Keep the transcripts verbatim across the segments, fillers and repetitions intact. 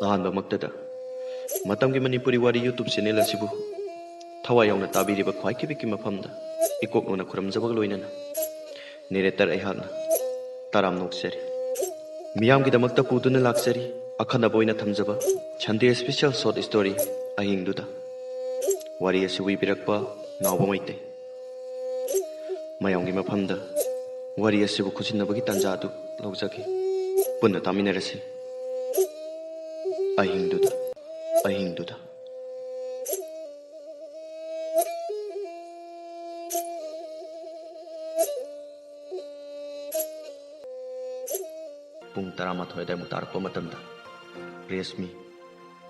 ꯑꯍꯥꯟꯕꯃꯛꯇꯗ ꯃꯇꯝꯒꯤ ꯃꯅꯤꯄꯨꯔꯤ ꯋꯥꯔꯤ YouTube channel ꯑꯁꯤꯕꯨ ꯊꯋꯥꯏ ꯌꯥꯎꯅ ꯇꯥꯕꯤꯔꯤꯕ ꯈ꯭ꯋꯥꯏ ꯈꯤꯕꯤꯛꯀꯤ ꯃꯐꯝꯗ ꯏꯀꯣꯛ ꯅꯣꯟꯅ ꯈꯨꯔꯨꯝꯖꯕꯒ ꯂꯣꯏꯅꯅ ꯅꯦꯔꯦꯇꯔ ꯑꯩꯍꯥꯛꯅ ꯇꯔꯥꯝ ꯅꯣꯛꯆꯔꯤ꯫ ꯃꯤꯌꯥꯝꯒꯤꯗꯃꯛꯇ ꯄꯨꯗꯨꯅ ꯂꯥꯛꯆꯔꯤ ꯑꯈꯟꯅꯕ ꯑꯣꯏꯅ ꯊꯝꯖꯕ Sunday special short story ꯑꯍꯤꯡꯗꯨꯗ꯫ ꯋꯥꯔꯤ ꯑꯁꯤꯕꯨ ꯏꯕꯤꯔꯛꯄ ꯅꯥꯎꯕ ꯃꯩꯇꯩ꯫ ꯃꯌꯥꯝꯒꯤ ꯃꯐꯝꯗ ꯋꯥꯔꯤ ꯑꯁꯤꯕꯨ ꯈꯨꯠꯁꯤꯟꯅꯕꯒꯤ ꯇꯥꯟꯖꯥ ꯑꯗꯨ ꯂꯧꯖꯒꯦ꯫ ꯄꯨꯟꯅ ꯇꯥꯃꯤꯟꯅꯔꯁꯤ꯫ ꯑꯍꯤꯡꯗꯨꯗ, ꯑꯍꯤꯡꯗꯨꯗ꯫ ꯄꯨꯡ ꯇꯔꯥꯃꯥꯊꯣꯏ ꯑꯗꯨꯋꯥꯏꯃꯨꯛ ꯇꯥꯔꯛꯄ ꯃꯇꯝꯗ ꯔꯦꯁꯃꯤ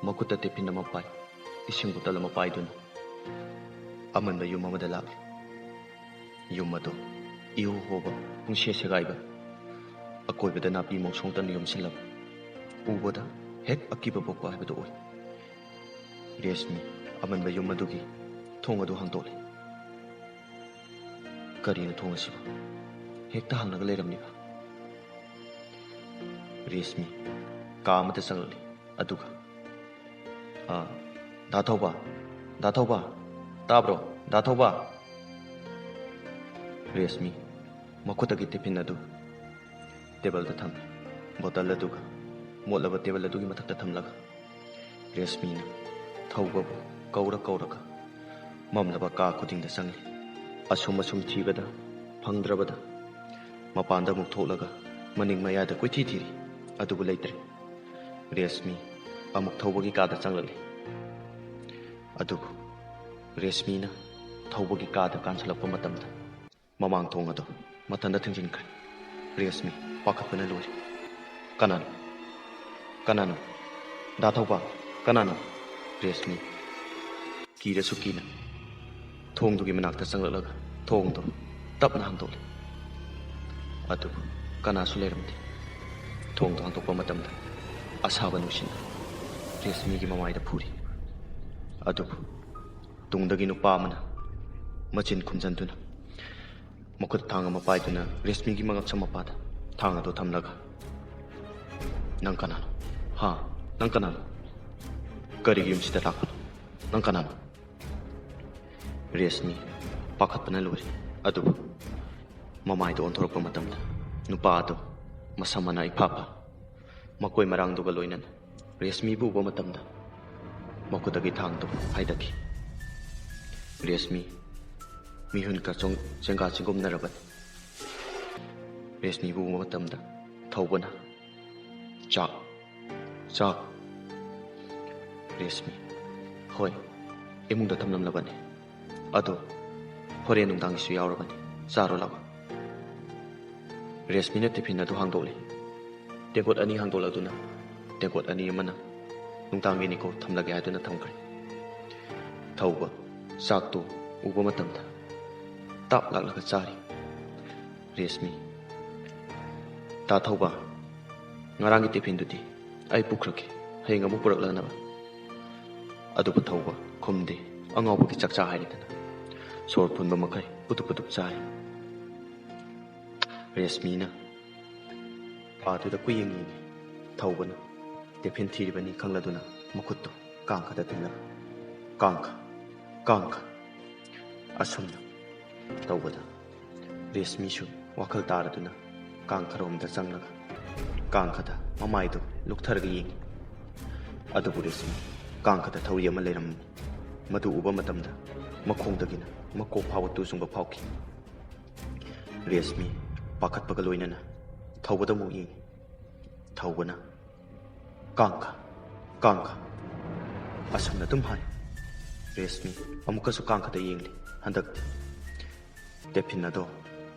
ꯃꯈꯨꯠꯇ ꯇꯤꯐꯤꯟ ꯑꯃ ꯄꯥꯏ, ꯏꯁꯤꯡ ꯕꯣꯇꯜ ꯑꯃ ꯄꯥꯏꯗꯨꯅ ꯑꯃꯟꯕ ꯌꯨꯝ ꯑꯃꯗ ꯂꯥꯛꯂꯤ꯫ ꯌꯨꯝ ꯑꯗꯨ ꯏꯍꯨ ꯍꯨꯕ, ꯄꯨꯡꯁꯦ ꯁꯦꯒꯥꯏꯕ, ꯑꯀꯣꯏꯕꯗ ꯅꯥꯄꯤ ꯃꯣꯡꯁꯣꯡꯇꯅ ꯌꯣꯝꯁꯤꯜꯂꯕ, ꯎꯕꯗ ꯍꯦꯛ ꯑꯀꯤꯕ ꯄꯣꯛꯄ ꯍꯥꯏꯕꯗꯨ ꯑꯣꯏ꯫ ꯔꯦꯁꯃꯤ ꯑꯃꯟꯕ ꯌꯨꯝ ꯑꯗꯨꯒꯤ ꯊꯣꯡ ꯑꯗꯨ ꯍꯥꯡꯗꯣꯛꯂꯦ꯫ ꯀꯔꯤꯅꯣ ꯊꯣꯡ ꯑꯁꯤꯕꯨ ꯍꯦꯛꯇ ꯍꯥꯡꯂꯒ ꯂꯩꯔꯝꯂꯤꯕ? ꯔꯦꯁꯃꯤ ꯀꯥ ꯑꯃꯗ ꯆꯪꯂꯛꯂꯤ꯫ ꯑꯗꯨꯒ, "ꯑ, ꯗꯥ ꯊꯧꯕ, ꯗꯥ ꯊꯧꯕ, ꯇꯥꯕ꯭ꯔꯣ, ꯗꯥ ꯊꯧꯕ?" ꯔꯦꯁꯃꯤ ꯃꯈꯨꯠꯇꯒꯤ ꯇꯤꯐꯤꯟ ꯑꯗꯨ ꯇꯦꯕꯜꯗ ꯊꯝꯃꯤ꯫ ꯕꯣꯇꯜ ꯑꯗꯨꯒ ꯃꯣꯠꯂꯕ ꯇꯦꯕꯜ ꯑꯗꯨꯒꯤ ꯃꯊꯛꯇ ꯊꯝꯂꯒ ꯔꯦꯁꯃꯤꯅ ꯊꯧꯕꯕꯨ ꯀꯧꯔ ꯀꯧꯔꯒ ꯃꯝꯂꯕ ꯀꯥ ꯈꯨꯗꯤꯡꯗ ꯆꯪꯂꯤ꯫ ꯑꯁꯨꯝ ꯑꯁꯨꯝ ꯊꯤꯕꯗ ꯐꯪꯗ꯭ꯔꯕꯗ ꯃꯄꯥꯟꯗ ꯑꯃꯨꯛ ꯊꯣꯛꯂꯒ ꯃꯅꯤꯡ ꯃꯌꯥꯗ ꯀꯣꯏꯊꯤ ꯊꯤꯔꯤ, ꯑꯗꯨꯕꯨ ꯂꯩꯇ꯭ꯔꯦ꯫ ꯔꯦꯁꯃꯤ ꯑꯃꯨꯛ ꯊꯧꯕꯒꯤ ꯀꯥꯗ ꯆꯪꯂꯛꯂꯤ꯫ ꯑꯗꯨꯕꯨ ꯔꯦꯁꯃꯤꯅ ꯊꯧꯕꯒꯤ ꯀꯥꯗ ꯀꯥꯟꯁꯤꯜꯂꯛꯄ ꯃꯇꯝꯗ ꯃꯃꯥꯡ ꯊꯣꯡ ꯑꯗꯨ ꯃꯊꯟꯇ ꯊꯤꯡꯖꯤꯟꯈ꯭ꯔꯦ꯫ ꯔꯦꯁꯃꯤ ꯄꯥꯈꯠꯄꯅ ꯂꯣꯏꯔꯦ꯫ "ꯀꯅꯥꯅꯣ? ꯀꯅꯥꯅꯣ? ꯗꯥ ꯊꯧꯕ, ꯀꯅꯥꯅꯣ?" ꯔꯦꯁꯃꯤ ꯀꯤꯔꯁꯨ ꯀꯤꯅ ꯊꯣꯡꯗꯨꯒꯤ ꯃꯅꯥꯛꯇ ꯆꯪꯂꯛꯂꯒ ꯊꯣꯡꯗꯨ ꯇꯞꯅ ꯍꯥꯡꯗꯣꯛꯂꯦ꯫ ꯑꯗꯨꯕꯨ ꯀꯅꯥꯁꯨ ꯂꯩꯔꯝꯗꯦ꯫ ꯊꯣꯡꯗꯨ ꯍꯥꯡꯗꯣꯛꯄ ꯃꯇꯝꯗ ꯑꯁꯥꯕ ꯅꯨꯡꯁꯤꯠꯅ ꯔꯦꯁꯃꯤꯒꯤ ꯃꯃꯥꯏꯗ ꯐꯨꯔꯤ꯫ ꯑꯗꯨꯕꯨ ꯇꯨꯡꯗꯒꯤ ꯅꯨꯄꯥ ꯑꯃꯅ ꯃꯆꯤꯟ ꯈꯨꯝꯖꯟꯗꯨꯅ ꯃꯈꯨꯠ ꯊꯥꯡ ꯑꯃ ꯄꯥꯏꯗꯨꯅ ꯔꯦꯁꯃꯤꯒꯤ ꯃꯉꯛꯁꯝ ꯃꯄꯥꯗ ꯊꯥꯡ ꯑꯗꯨ ꯊꯝꯂꯒ, "ꯅꯪ ꯀꯅꯥꯅꯣ? ꯍꯥ? ꯅꯪ ꯀꯅꯥꯅꯣ? ꯀꯔꯤꯒꯤ ꯌꯨꯝꯁꯤꯗ ꯂꯥꯛꯄꯅꯣ? ꯅꯪ ꯀꯅꯥꯅꯣ? ꯔꯦꯁꯃꯤ ꯄꯥꯈꯠꯄꯅ ꯂꯣꯏꯔꯦ꯫ ꯑꯗꯨꯕꯨ ꯃꯃꯥꯏꯗ ꯑꯣꯟꯊꯣꯔꯛꯄ ꯃꯇꯝꯗ ꯅꯨꯄꯥ ꯑꯗꯨ ꯃꯁꯝ ꯃꯅꯥ ꯏꯐꯥ ꯐꯥ, ꯃꯀꯣꯏ ꯃꯔꯥꯡꯗꯨꯒ ꯂꯣꯏꯅꯅ ꯔꯦꯁꯃꯤꯕꯨ ꯎꯕ ꯃꯇꯝꯗ ꯃꯈꯨꯠꯇꯒꯤ ꯊꯥꯡꯗꯨ ꯍꯥꯏꯗꯈꯤ꯫ ꯔꯦꯁꯃꯤ ꯃꯤꯍꯨꯟ ꯀꯆꯣꯡ ꯆꯦꯡꯒꯥ ꯆꯤꯡꯒꯨꯝꯅꯔꯕꯅꯤ꯫ ꯔꯦꯁꯃꯤꯕꯨ ꯎꯕ ꯃꯇꯝꯗ ꯊꯧꯕꯅ, "ꯆꯥꯛ, ꯆꯥꯛ"꯫ ꯔꯦꯁꯃꯤ, "ꯍꯣꯏ, ꯏꯃꯨꯡꯗ ꯊꯝꯂꯝꯂꯕꯅꯤ꯫ ꯑꯗꯣ ꯍꯣꯔꯦꯟ ꯅꯨꯡꯗꯥꯡꯒꯤꯁꯨ ꯌꯥꯎꯔꯕꯅꯤ꯫ ꯆꯥꯔꯣ ꯂꯥꯛꯑꯣ"꯫ ꯔꯦꯁꯃꯤꯅ ꯇꯤꯐꯤꯟ ꯑꯗꯨ ꯍꯥꯡꯗꯣꯛꯂꯦ꯫ ꯇꯦꯡꯀꯣꯠ ꯑꯅꯤ ꯍꯥꯡꯗꯣꯛꯂꯗꯨꯅ ꯇꯦꯡꯀꯣꯠ ꯑꯅꯤ ꯑꯃꯅ "ꯅꯨꯡꯗꯥꯡꯒꯤꯅꯤꯀꯣ, ꯊꯝꯂꯒꯦ" ꯍꯥꯏꯗꯨꯅ ꯊꯝꯈ꯭ꯔꯦ꯫ ꯊꯧꯕ ꯆꯥꯛꯇꯨ ꯎꯕ ꯃꯇꯝꯗ ꯇꯥꯞ ꯂꯥꯛꯂꯒ ꯆꯥꯔꯤ꯫ ꯔꯦꯁꯃꯤ, "ꯇꯥ ꯊꯧꯕ, ꯉꯔꯥꯡꯒꯤ ꯇꯤꯐꯤꯟꯗꯨꯗꯤ ꯑꯩ ꯄꯨꯈ꯭ꯔꯛꯀꯦ, ꯍꯌꯦꯡ ꯑꯃꯨꯛ ꯄꯨꯔꯛꯂꯛꯅꯕ"꯫ ꯑꯗꯨꯕꯨ ꯊꯧꯕ ꯈꯨꯝꯗꯦ꯫ ꯑꯉꯥꯎꯕꯒꯤ ꯆꯥꯛꯆꯥ ꯍꯥꯏꯔꯦꯗꯅ꯫ ꯁꯣꯔ ꯐꯨꯟꯕ ꯃꯈꯩ ꯎꯇꯨꯞ ꯎꯇꯨꯞ ꯆꯥꯏ꯫ ꯔꯦꯁꯃꯤꯅ ꯐꯥꯗꯨꯗ ꯀꯨꯌꯦꯡ ꯌꯦꯡꯉꯤ꯫ ꯊꯧꯕꯅ ꯇꯤꯐꯤꯟ ꯊꯤꯔꯤꯕꯅꯤ ꯈꯪꯂꯗꯨꯅ ꯃꯈꯨꯠꯇꯨ ꯀꯥꯡꯈꯗ ꯊꯤꯜꯂꯒ, "ꯀꯥꯡꯈ, ꯀꯥꯡꯈ"꯫ ꯑꯁꯨꯝꯅ ꯇꯧꯕꯗ ꯔꯦꯁꯃꯤꯁꯨ ꯋꯥꯈꯜ ꯇꯥꯔꯗꯨꯅ ꯀꯥꯡꯈꯔꯣꯝꯗ ꯆꯪꯂꯒ ꯀꯥꯡꯈꯗ ꯃꯃꯥꯏꯗꯨ ꯂꯨꯛꯊꯔꯒ ꯌꯦꯡꯉꯤ꯫ ꯑꯗꯨꯕꯨ ꯔꯦꯁꯃꯤ ꯀꯥꯡꯈꯗ ꯊꯧꯔꯤ ꯑꯃ ꯂꯩꯔꯝꯃꯤ꯫ ꯃꯗꯨ ꯎꯕ ꯃꯇꯝꯗ ꯃꯈꯣꯡꯗꯒꯤꯅ ꯃꯀꯣꯛ ꯐꯥꯎꯕ ꯇꯨ ꯆꯨꯡꯕ ꯐꯥꯎꯈꯤ꯫ ꯔꯦꯁꯃꯤ ꯄꯥꯈꯠꯄꯒ ꯂꯣꯏꯅꯅ ꯊꯧꯕꯗ ꯑꯃꯨꯛ ꯌꯦꯡꯉꯤ꯫ ꯊꯧꯕꯅ, "ꯀꯥꯡꯈ, ꯀꯥꯡꯈ" ꯑꯁꯨꯝꯅ ꯑꯗꯨꯝ ꯍꯥꯏ꯫ ꯔꯦꯁꯃꯤ ꯑꯃꯨꯛꯀꯁꯨ ꯀꯥꯡꯈꯗ ꯌꯦꯡꯂꯤ꯫ ꯍꯟꯗꯛꯇꯤ ꯇꯦꯐꯤꯟ ꯑꯗꯣ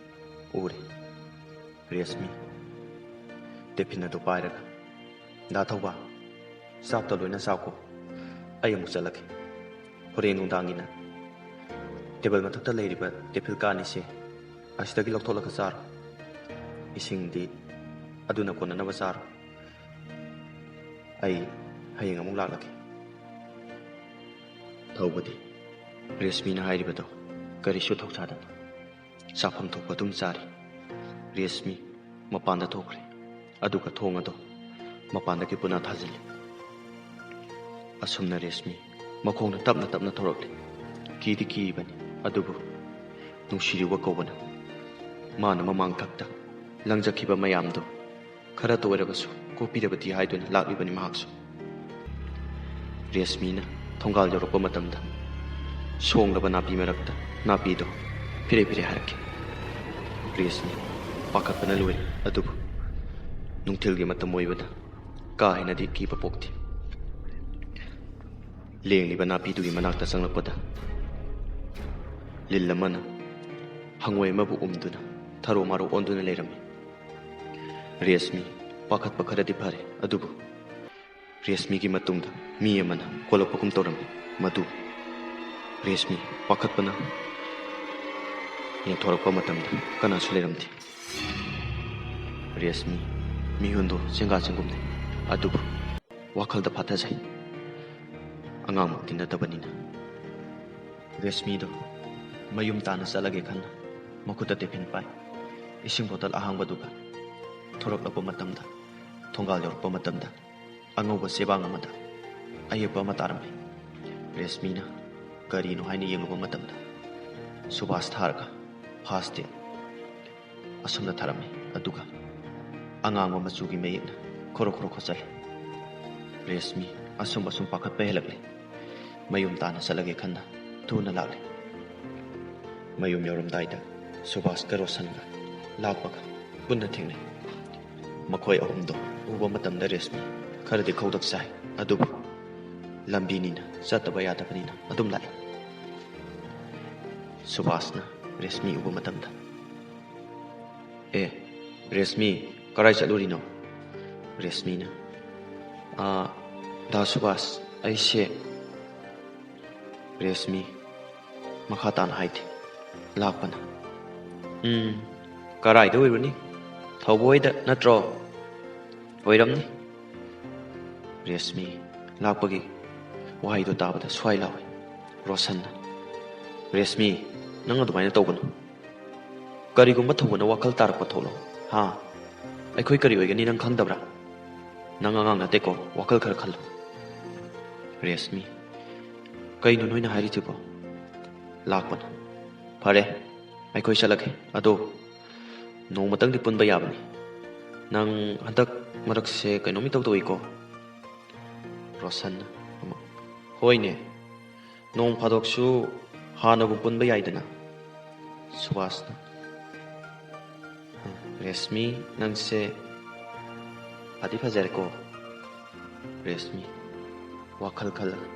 ꯎꯔꯦ꯫ ꯔꯦꯁꯃꯤ ꯇꯦꯐꯤꯟ ꯑꯗꯣ ꯄꯥꯏꯔꯒ, "ꯗꯥ ꯊꯧꯕ, ꯆꯥꯛꯇ ꯂꯣꯏꯅ ꯆꯥꯎꯀꯣ꯫ ꯑꯩ ꯑꯃꯨꯛ ꯆꯠꯂꯒꯦ꯫ ꯍꯣꯔꯦꯟ ꯅꯨꯡꯗꯥꯡꯒꯤꯅ ꯇꯦꯕꯜ ꯃꯊꯛꯇ ꯂꯩꯔꯤꯕ ꯇꯦꯐꯤꯜ ꯀꯥꯅꯤꯁꯦ ꯑꯁꯤꯗꯒꯤ ꯂꯧꯊꯣꯛꯂꯒ ꯆꯥꯔꯣ꯫ ꯏꯁꯤꯡꯗꯤ ꯑꯗꯨꯅ ꯀꯣꯟꯅꯅꯕ ꯆꯥꯔꯣ꯫ ꯑꯩ ꯍꯌꯦꯡ ꯑꯃꯨꯛ ꯂꯥꯛꯂꯒꯦ"꯫ ꯊꯧꯕꯗꯤ ꯔꯦꯁꯃꯤꯅ ꯍꯥꯏꯔꯤꯕꯗꯣ ꯀꯔꯤꯁꯨ ꯊꯧꯁꯥꯗꯅ ꯆꯥꯐꯝ ꯊꯣꯛꯄ ꯑꯗꯨꯝ ꯆꯥꯔꯤ꯫ ꯔꯦꯁꯃꯤ ꯃꯄꯥꯟꯗ ꯊꯣꯛꯈ꯭ꯔꯦ꯫ ꯑꯗꯨꯒ ꯊꯣꯡ ꯑꯗꯣ ꯃꯄꯥꯟꯗꯒꯤ ꯄꯨꯅꯥ ꯊꯥꯖꯤꯜꯂꯤ꯫ ꯑꯁꯨꯝꯅ ꯔꯦꯁꯃꯤ ꯃꯈꯣꯡꯅ ꯇꯞꯅ ꯇꯞꯅ ꯊꯧꯔꯛꯂꯤ꯫ ꯀꯤꯗꯤ ꯀꯤꯕꯅꯤ, ꯑꯗꯨꯕꯨ ꯅꯨꯡꯁꯤꯔꯨꯕ ꯀꯧꯕꯅ ꯃꯥꯅ ꯃꯃꯥꯡ ꯊꯛꯇ ꯂꯪꯖꯈꯤꯕ ꯃꯌꯥꯝꯗꯨ ꯈꯔꯇ ꯑꯣꯏꯔꯕꯁꯨ ꯀꯣꯛꯄꯤꯔꯕꯗꯤ ꯍꯥꯏꯗꯨꯅ ꯂꯥꯛꯂꯤꯕꯅꯤ ꯃꯍꯥꯛꯁꯨ꯫ ꯔꯦꯁꯃꯤꯅ ꯊꯣꯡꯒꯥꯜ ꯌꯧꯔꯛꯄ ꯃꯇꯝꯗ ꯁꯣꯡꯂꯕ ꯅꯥꯄꯤ ꯃꯔꯛꯇ ꯅꯥꯄꯤꯗꯣ ꯐꯤꯔꯦ ꯐꯤꯔꯦ ꯍꯥꯏꯔꯛꯈꯤ꯫ ꯔꯦꯁꯃꯤ ꯄꯥꯈꯠꯄꯅ ꯂꯣꯏꯔꯦ, ꯑꯗꯨꯕꯨ ꯅꯨꯡꯊꯤꯜꯒꯤ ꯃꯇꯝ ꯑꯣꯏꯕꯅ ꯀꯥ ꯍꯦꯟꯅꯗꯤ ꯀꯤꯕ ꯄꯣꯛꯇꯦ꯫ ꯂꯦꯡꯂꯤꯕ ꯅꯥꯄꯤꯗꯨꯒꯤ ꯃꯅꯥꯛꯇ ꯆꯪꯂꯛꯄꯗ ꯂꯤꯟ ꯑꯃꯅ ꯍꯪꯉꯣꯏ ꯑꯃꯕꯨ ꯎꯝꯗꯨꯅ ꯊꯔꯣ ꯃꯥꯔꯣ ꯑꯣꯟꯗꯨꯅ ꯂꯩꯔꯝꯃꯤ꯫ ꯔꯦꯁꯃꯤ ꯄꯥꯈꯠꯄ ꯈꯔꯗꯤ ꯐꯔꯦ, ꯑꯗꯨꯕꯨ ꯔꯦꯁꯃꯤꯒꯤ ꯃꯇꯨꯡꯗ ꯃꯤ ꯑꯃꯅ ꯀꯣꯜꯂꯛꯄꯒꯨꯝ ꯇꯧꯔꯝꯃꯤ꯫ ꯃꯗꯨ ꯔꯦꯁꯃꯤ ꯄꯥꯈꯠꯄꯅ ꯌꯦꯡꯊꯣꯔꯛꯄ ꯃꯇꯝꯗ ꯀꯅꯥꯁꯨ ꯂꯩꯔꯝꯗꯦ꯫ ꯔꯦꯁꯃꯤ ꯃꯤꯍꯨꯟꯗꯣ ꯆꯦꯡꯒꯥ ꯆꯦꯡꯒꯨꯝꯅꯩ, ꯑꯗꯨꯕꯨ ꯋꯥꯈꯜꯗ ꯐꯥꯊꯖꯩ꯫ ꯑꯉꯥꯡꯃꯛꯇꯤ ꯅꯠꯇꯕꯅꯤꯅ꯫ ꯔꯦꯁꯃꯤꯗꯣ ꯃꯌꯨꯝ ꯇꯥꯟꯅ ꯆꯠꯂꯒꯦ ꯈꯟꯅ ꯃꯈꯨꯠꯇ ꯇꯤꯐꯤꯟ ꯄꯥꯏ, ꯏꯁꯤꯡ ꯕꯣꯇꯜ ꯑꯍꯥꯡꯕꯗꯨꯒ ꯊꯣꯔꯛꯂꯛꯄ ꯃꯇꯝꯗ, ꯊꯣꯡꯒꯥꯜ ꯌꯧꯔꯛꯄ ꯃꯇꯝꯗ ꯑꯉꯧꯕ ꯆꯦꯕꯥꯡ ꯑꯃꯗ ꯑꯌꯦꯛꯄ ꯑꯃ ꯇꯥꯔꯝꯃꯤ꯫ ꯔꯦꯁꯃꯤꯅ ꯀꯔꯤꯅꯣ ꯍꯥꯏꯅ ꯌꯦꯡꯂꯨꯕ ꯃꯇꯝꯗ ꯁꯨꯕꯥꯁ ꯊꯥꯔꯒ ꯐꯥꯁ ꯗꯦꯠ ꯑꯁꯨꯝꯅ ꯊꯥꯔꯝꯃꯤ, ꯑꯗꯨꯒ ꯑꯉꯥꯡꯕ ꯃꯆꯨꯒꯤ ꯃꯌꯦꯛꯅ ꯈꯣꯔꯣ ꯈꯣꯔꯣ ꯈꯣꯠꯆꯜꯂꯤ꯫ ꯔꯦꯁꯃꯤ ꯑꯁꯨꯝ ꯑꯁꯨꯝ ꯄꯥꯈꯠꯄ ꯍꯦꯜꯂꯛꯂꯦ꯫ ꯃꯌꯨꯝ ꯇꯥꯟꯅ ꯆꯠꯂꯒꯦ ꯈꯟꯅ ꯊꯨꯅ ꯂꯥꯛꯂꯦ꯫ ꯃꯌꯨꯝ ꯌꯧꯔꯝꯗꯥꯏꯗ ꯁꯨꯕꯥꯁꯀ ꯔꯣꯁꯟꯒ ꯂꯥꯛꯄꯒ ꯄꯨꯟꯅ ꯊꯦꯡꯅꯩ꯫ ꯃꯈꯣꯏ ꯑꯍꯨꯝꯗꯣ ꯎꯕ ꯃꯇꯝꯗ ꯔꯦꯁꯃꯤ ꯈꯔꯗꯤ ꯈꯧꯗꯛ ꯆꯥꯏ, ꯑꯗꯨꯕꯨ ꯂꯝꯕꯤꯅꯤꯅ ꯆꯠꯇꯕ ꯌꯥꯗꯕꯅꯤꯅ ꯑꯗꯨꯝ ꯂꯥꯛꯏ꯫ ꯁꯨꯕꯥꯁꯅ ꯔꯦꯁꯃꯤ ꯎꯕ ꯃꯇꯝꯗ, "ꯑꯦ, ꯔꯦꯁꯃꯤ, ꯀꯔꯥꯏ ꯆꯠꯂꯨꯔꯤꯅꯣ?" ꯔꯦꯁꯃꯤꯅ, "ꯑꯥ, ꯗꯥ ꯁꯨꯕꯥꯁ, ꯑꯩꯁꯦ"꯫ ꯔꯦꯁꯃꯤ ꯃꯈꯥ ꯇꯥꯅ ꯍꯥꯏꯗꯦ꯫ ꯂꯥꯛꯄꯅ, "ꯎꯝ, ꯀꯔꯥꯏꯗ ꯑꯣꯏꯔꯨꯅꯤ? ꯊꯧꯕ ꯍꯣꯏꯗ ꯅꯠꯇ꯭ꯔꯣ? ꯑꯣꯏꯔꯝꯅꯤ"꯫ ꯔꯦꯁꯃꯤ ꯂꯥꯛꯄꯒꯤ ꯋꯥꯍꯩꯗꯣ ꯇꯥꯕꯗ ꯁ꯭ꯋꯥꯏ ꯂꯥꯎꯏ꯫ ꯔꯣꯁꯟꯅ, "ꯔꯦꯁꯃꯤ, ꯅꯪ ꯑꯗꯨꯃꯥꯏꯅ ꯇꯧꯒꯅꯨ꯫ ꯀꯔꯤꯒꯨꯝꯕ ꯊꯧꯕꯅ ꯋꯥꯈꯜ ꯇꯥꯔꯛꯄ ꯊꯣꯛꯂꯣ, ꯍꯥ? ꯑꯩꯈꯣꯏ ꯀꯔꯤ ꯑꯣꯏꯒꯅꯤ ꯅꯪ ꯈꯪꯗꯕ꯭ꯔꯥ? ꯅꯪ ꯑꯉꯥꯡ ꯅꯠꯇꯦꯀꯣ, ꯋꯥꯈꯜ ꯈꯔ ꯈꯜꯂꯨ"꯫ ꯔꯦꯁꯃꯤ, ꯀꯩꯅꯣ ꯅꯣꯏꯅ ꯍꯥꯏꯔꯤꯁꯤꯕꯣ? ꯂꯥꯛꯄꯅ, ꯐꯔꯦ, ꯑꯩꯈꯣꯏ ꯆꯠꯂꯒꯦ꯫ ꯑꯗꯣ ꯅꯣꯡꯃꯇꯪꯗꯤ ꯄꯨꯟꯕ ꯌꯥꯕꯅꯤ꯫ ꯅꯪ ꯍꯟꯗꯛ ꯃꯔꯛꯁꯦ ꯀꯩꯅꯣꯝ ꯏꯇꯧ ꯇꯧꯏꯀꯣ? ꯔꯣꯁꯟꯅ ꯑꯃꯨꯛ, ꯍꯣꯏꯅꯦ, ꯅꯣꯡ ꯐꯥꯗꯣꯛꯁꯨ ꯍꯥꯟꯅꯒꯨꯝ ꯄꯨꯟꯕ ꯌꯥꯏꯗꯅ꯫ ꯁꯨꯕꯥꯁꯅ, ꯔꯦꯁꯃꯤ, ꯅꯪꯁꯦ ꯐꯗꯤ ꯐꯖꯔꯦꯀꯣ꯫ ꯔꯦꯁꯃꯤ, ꯋꯥꯈꯜ ꯈꯜꯂꯒ,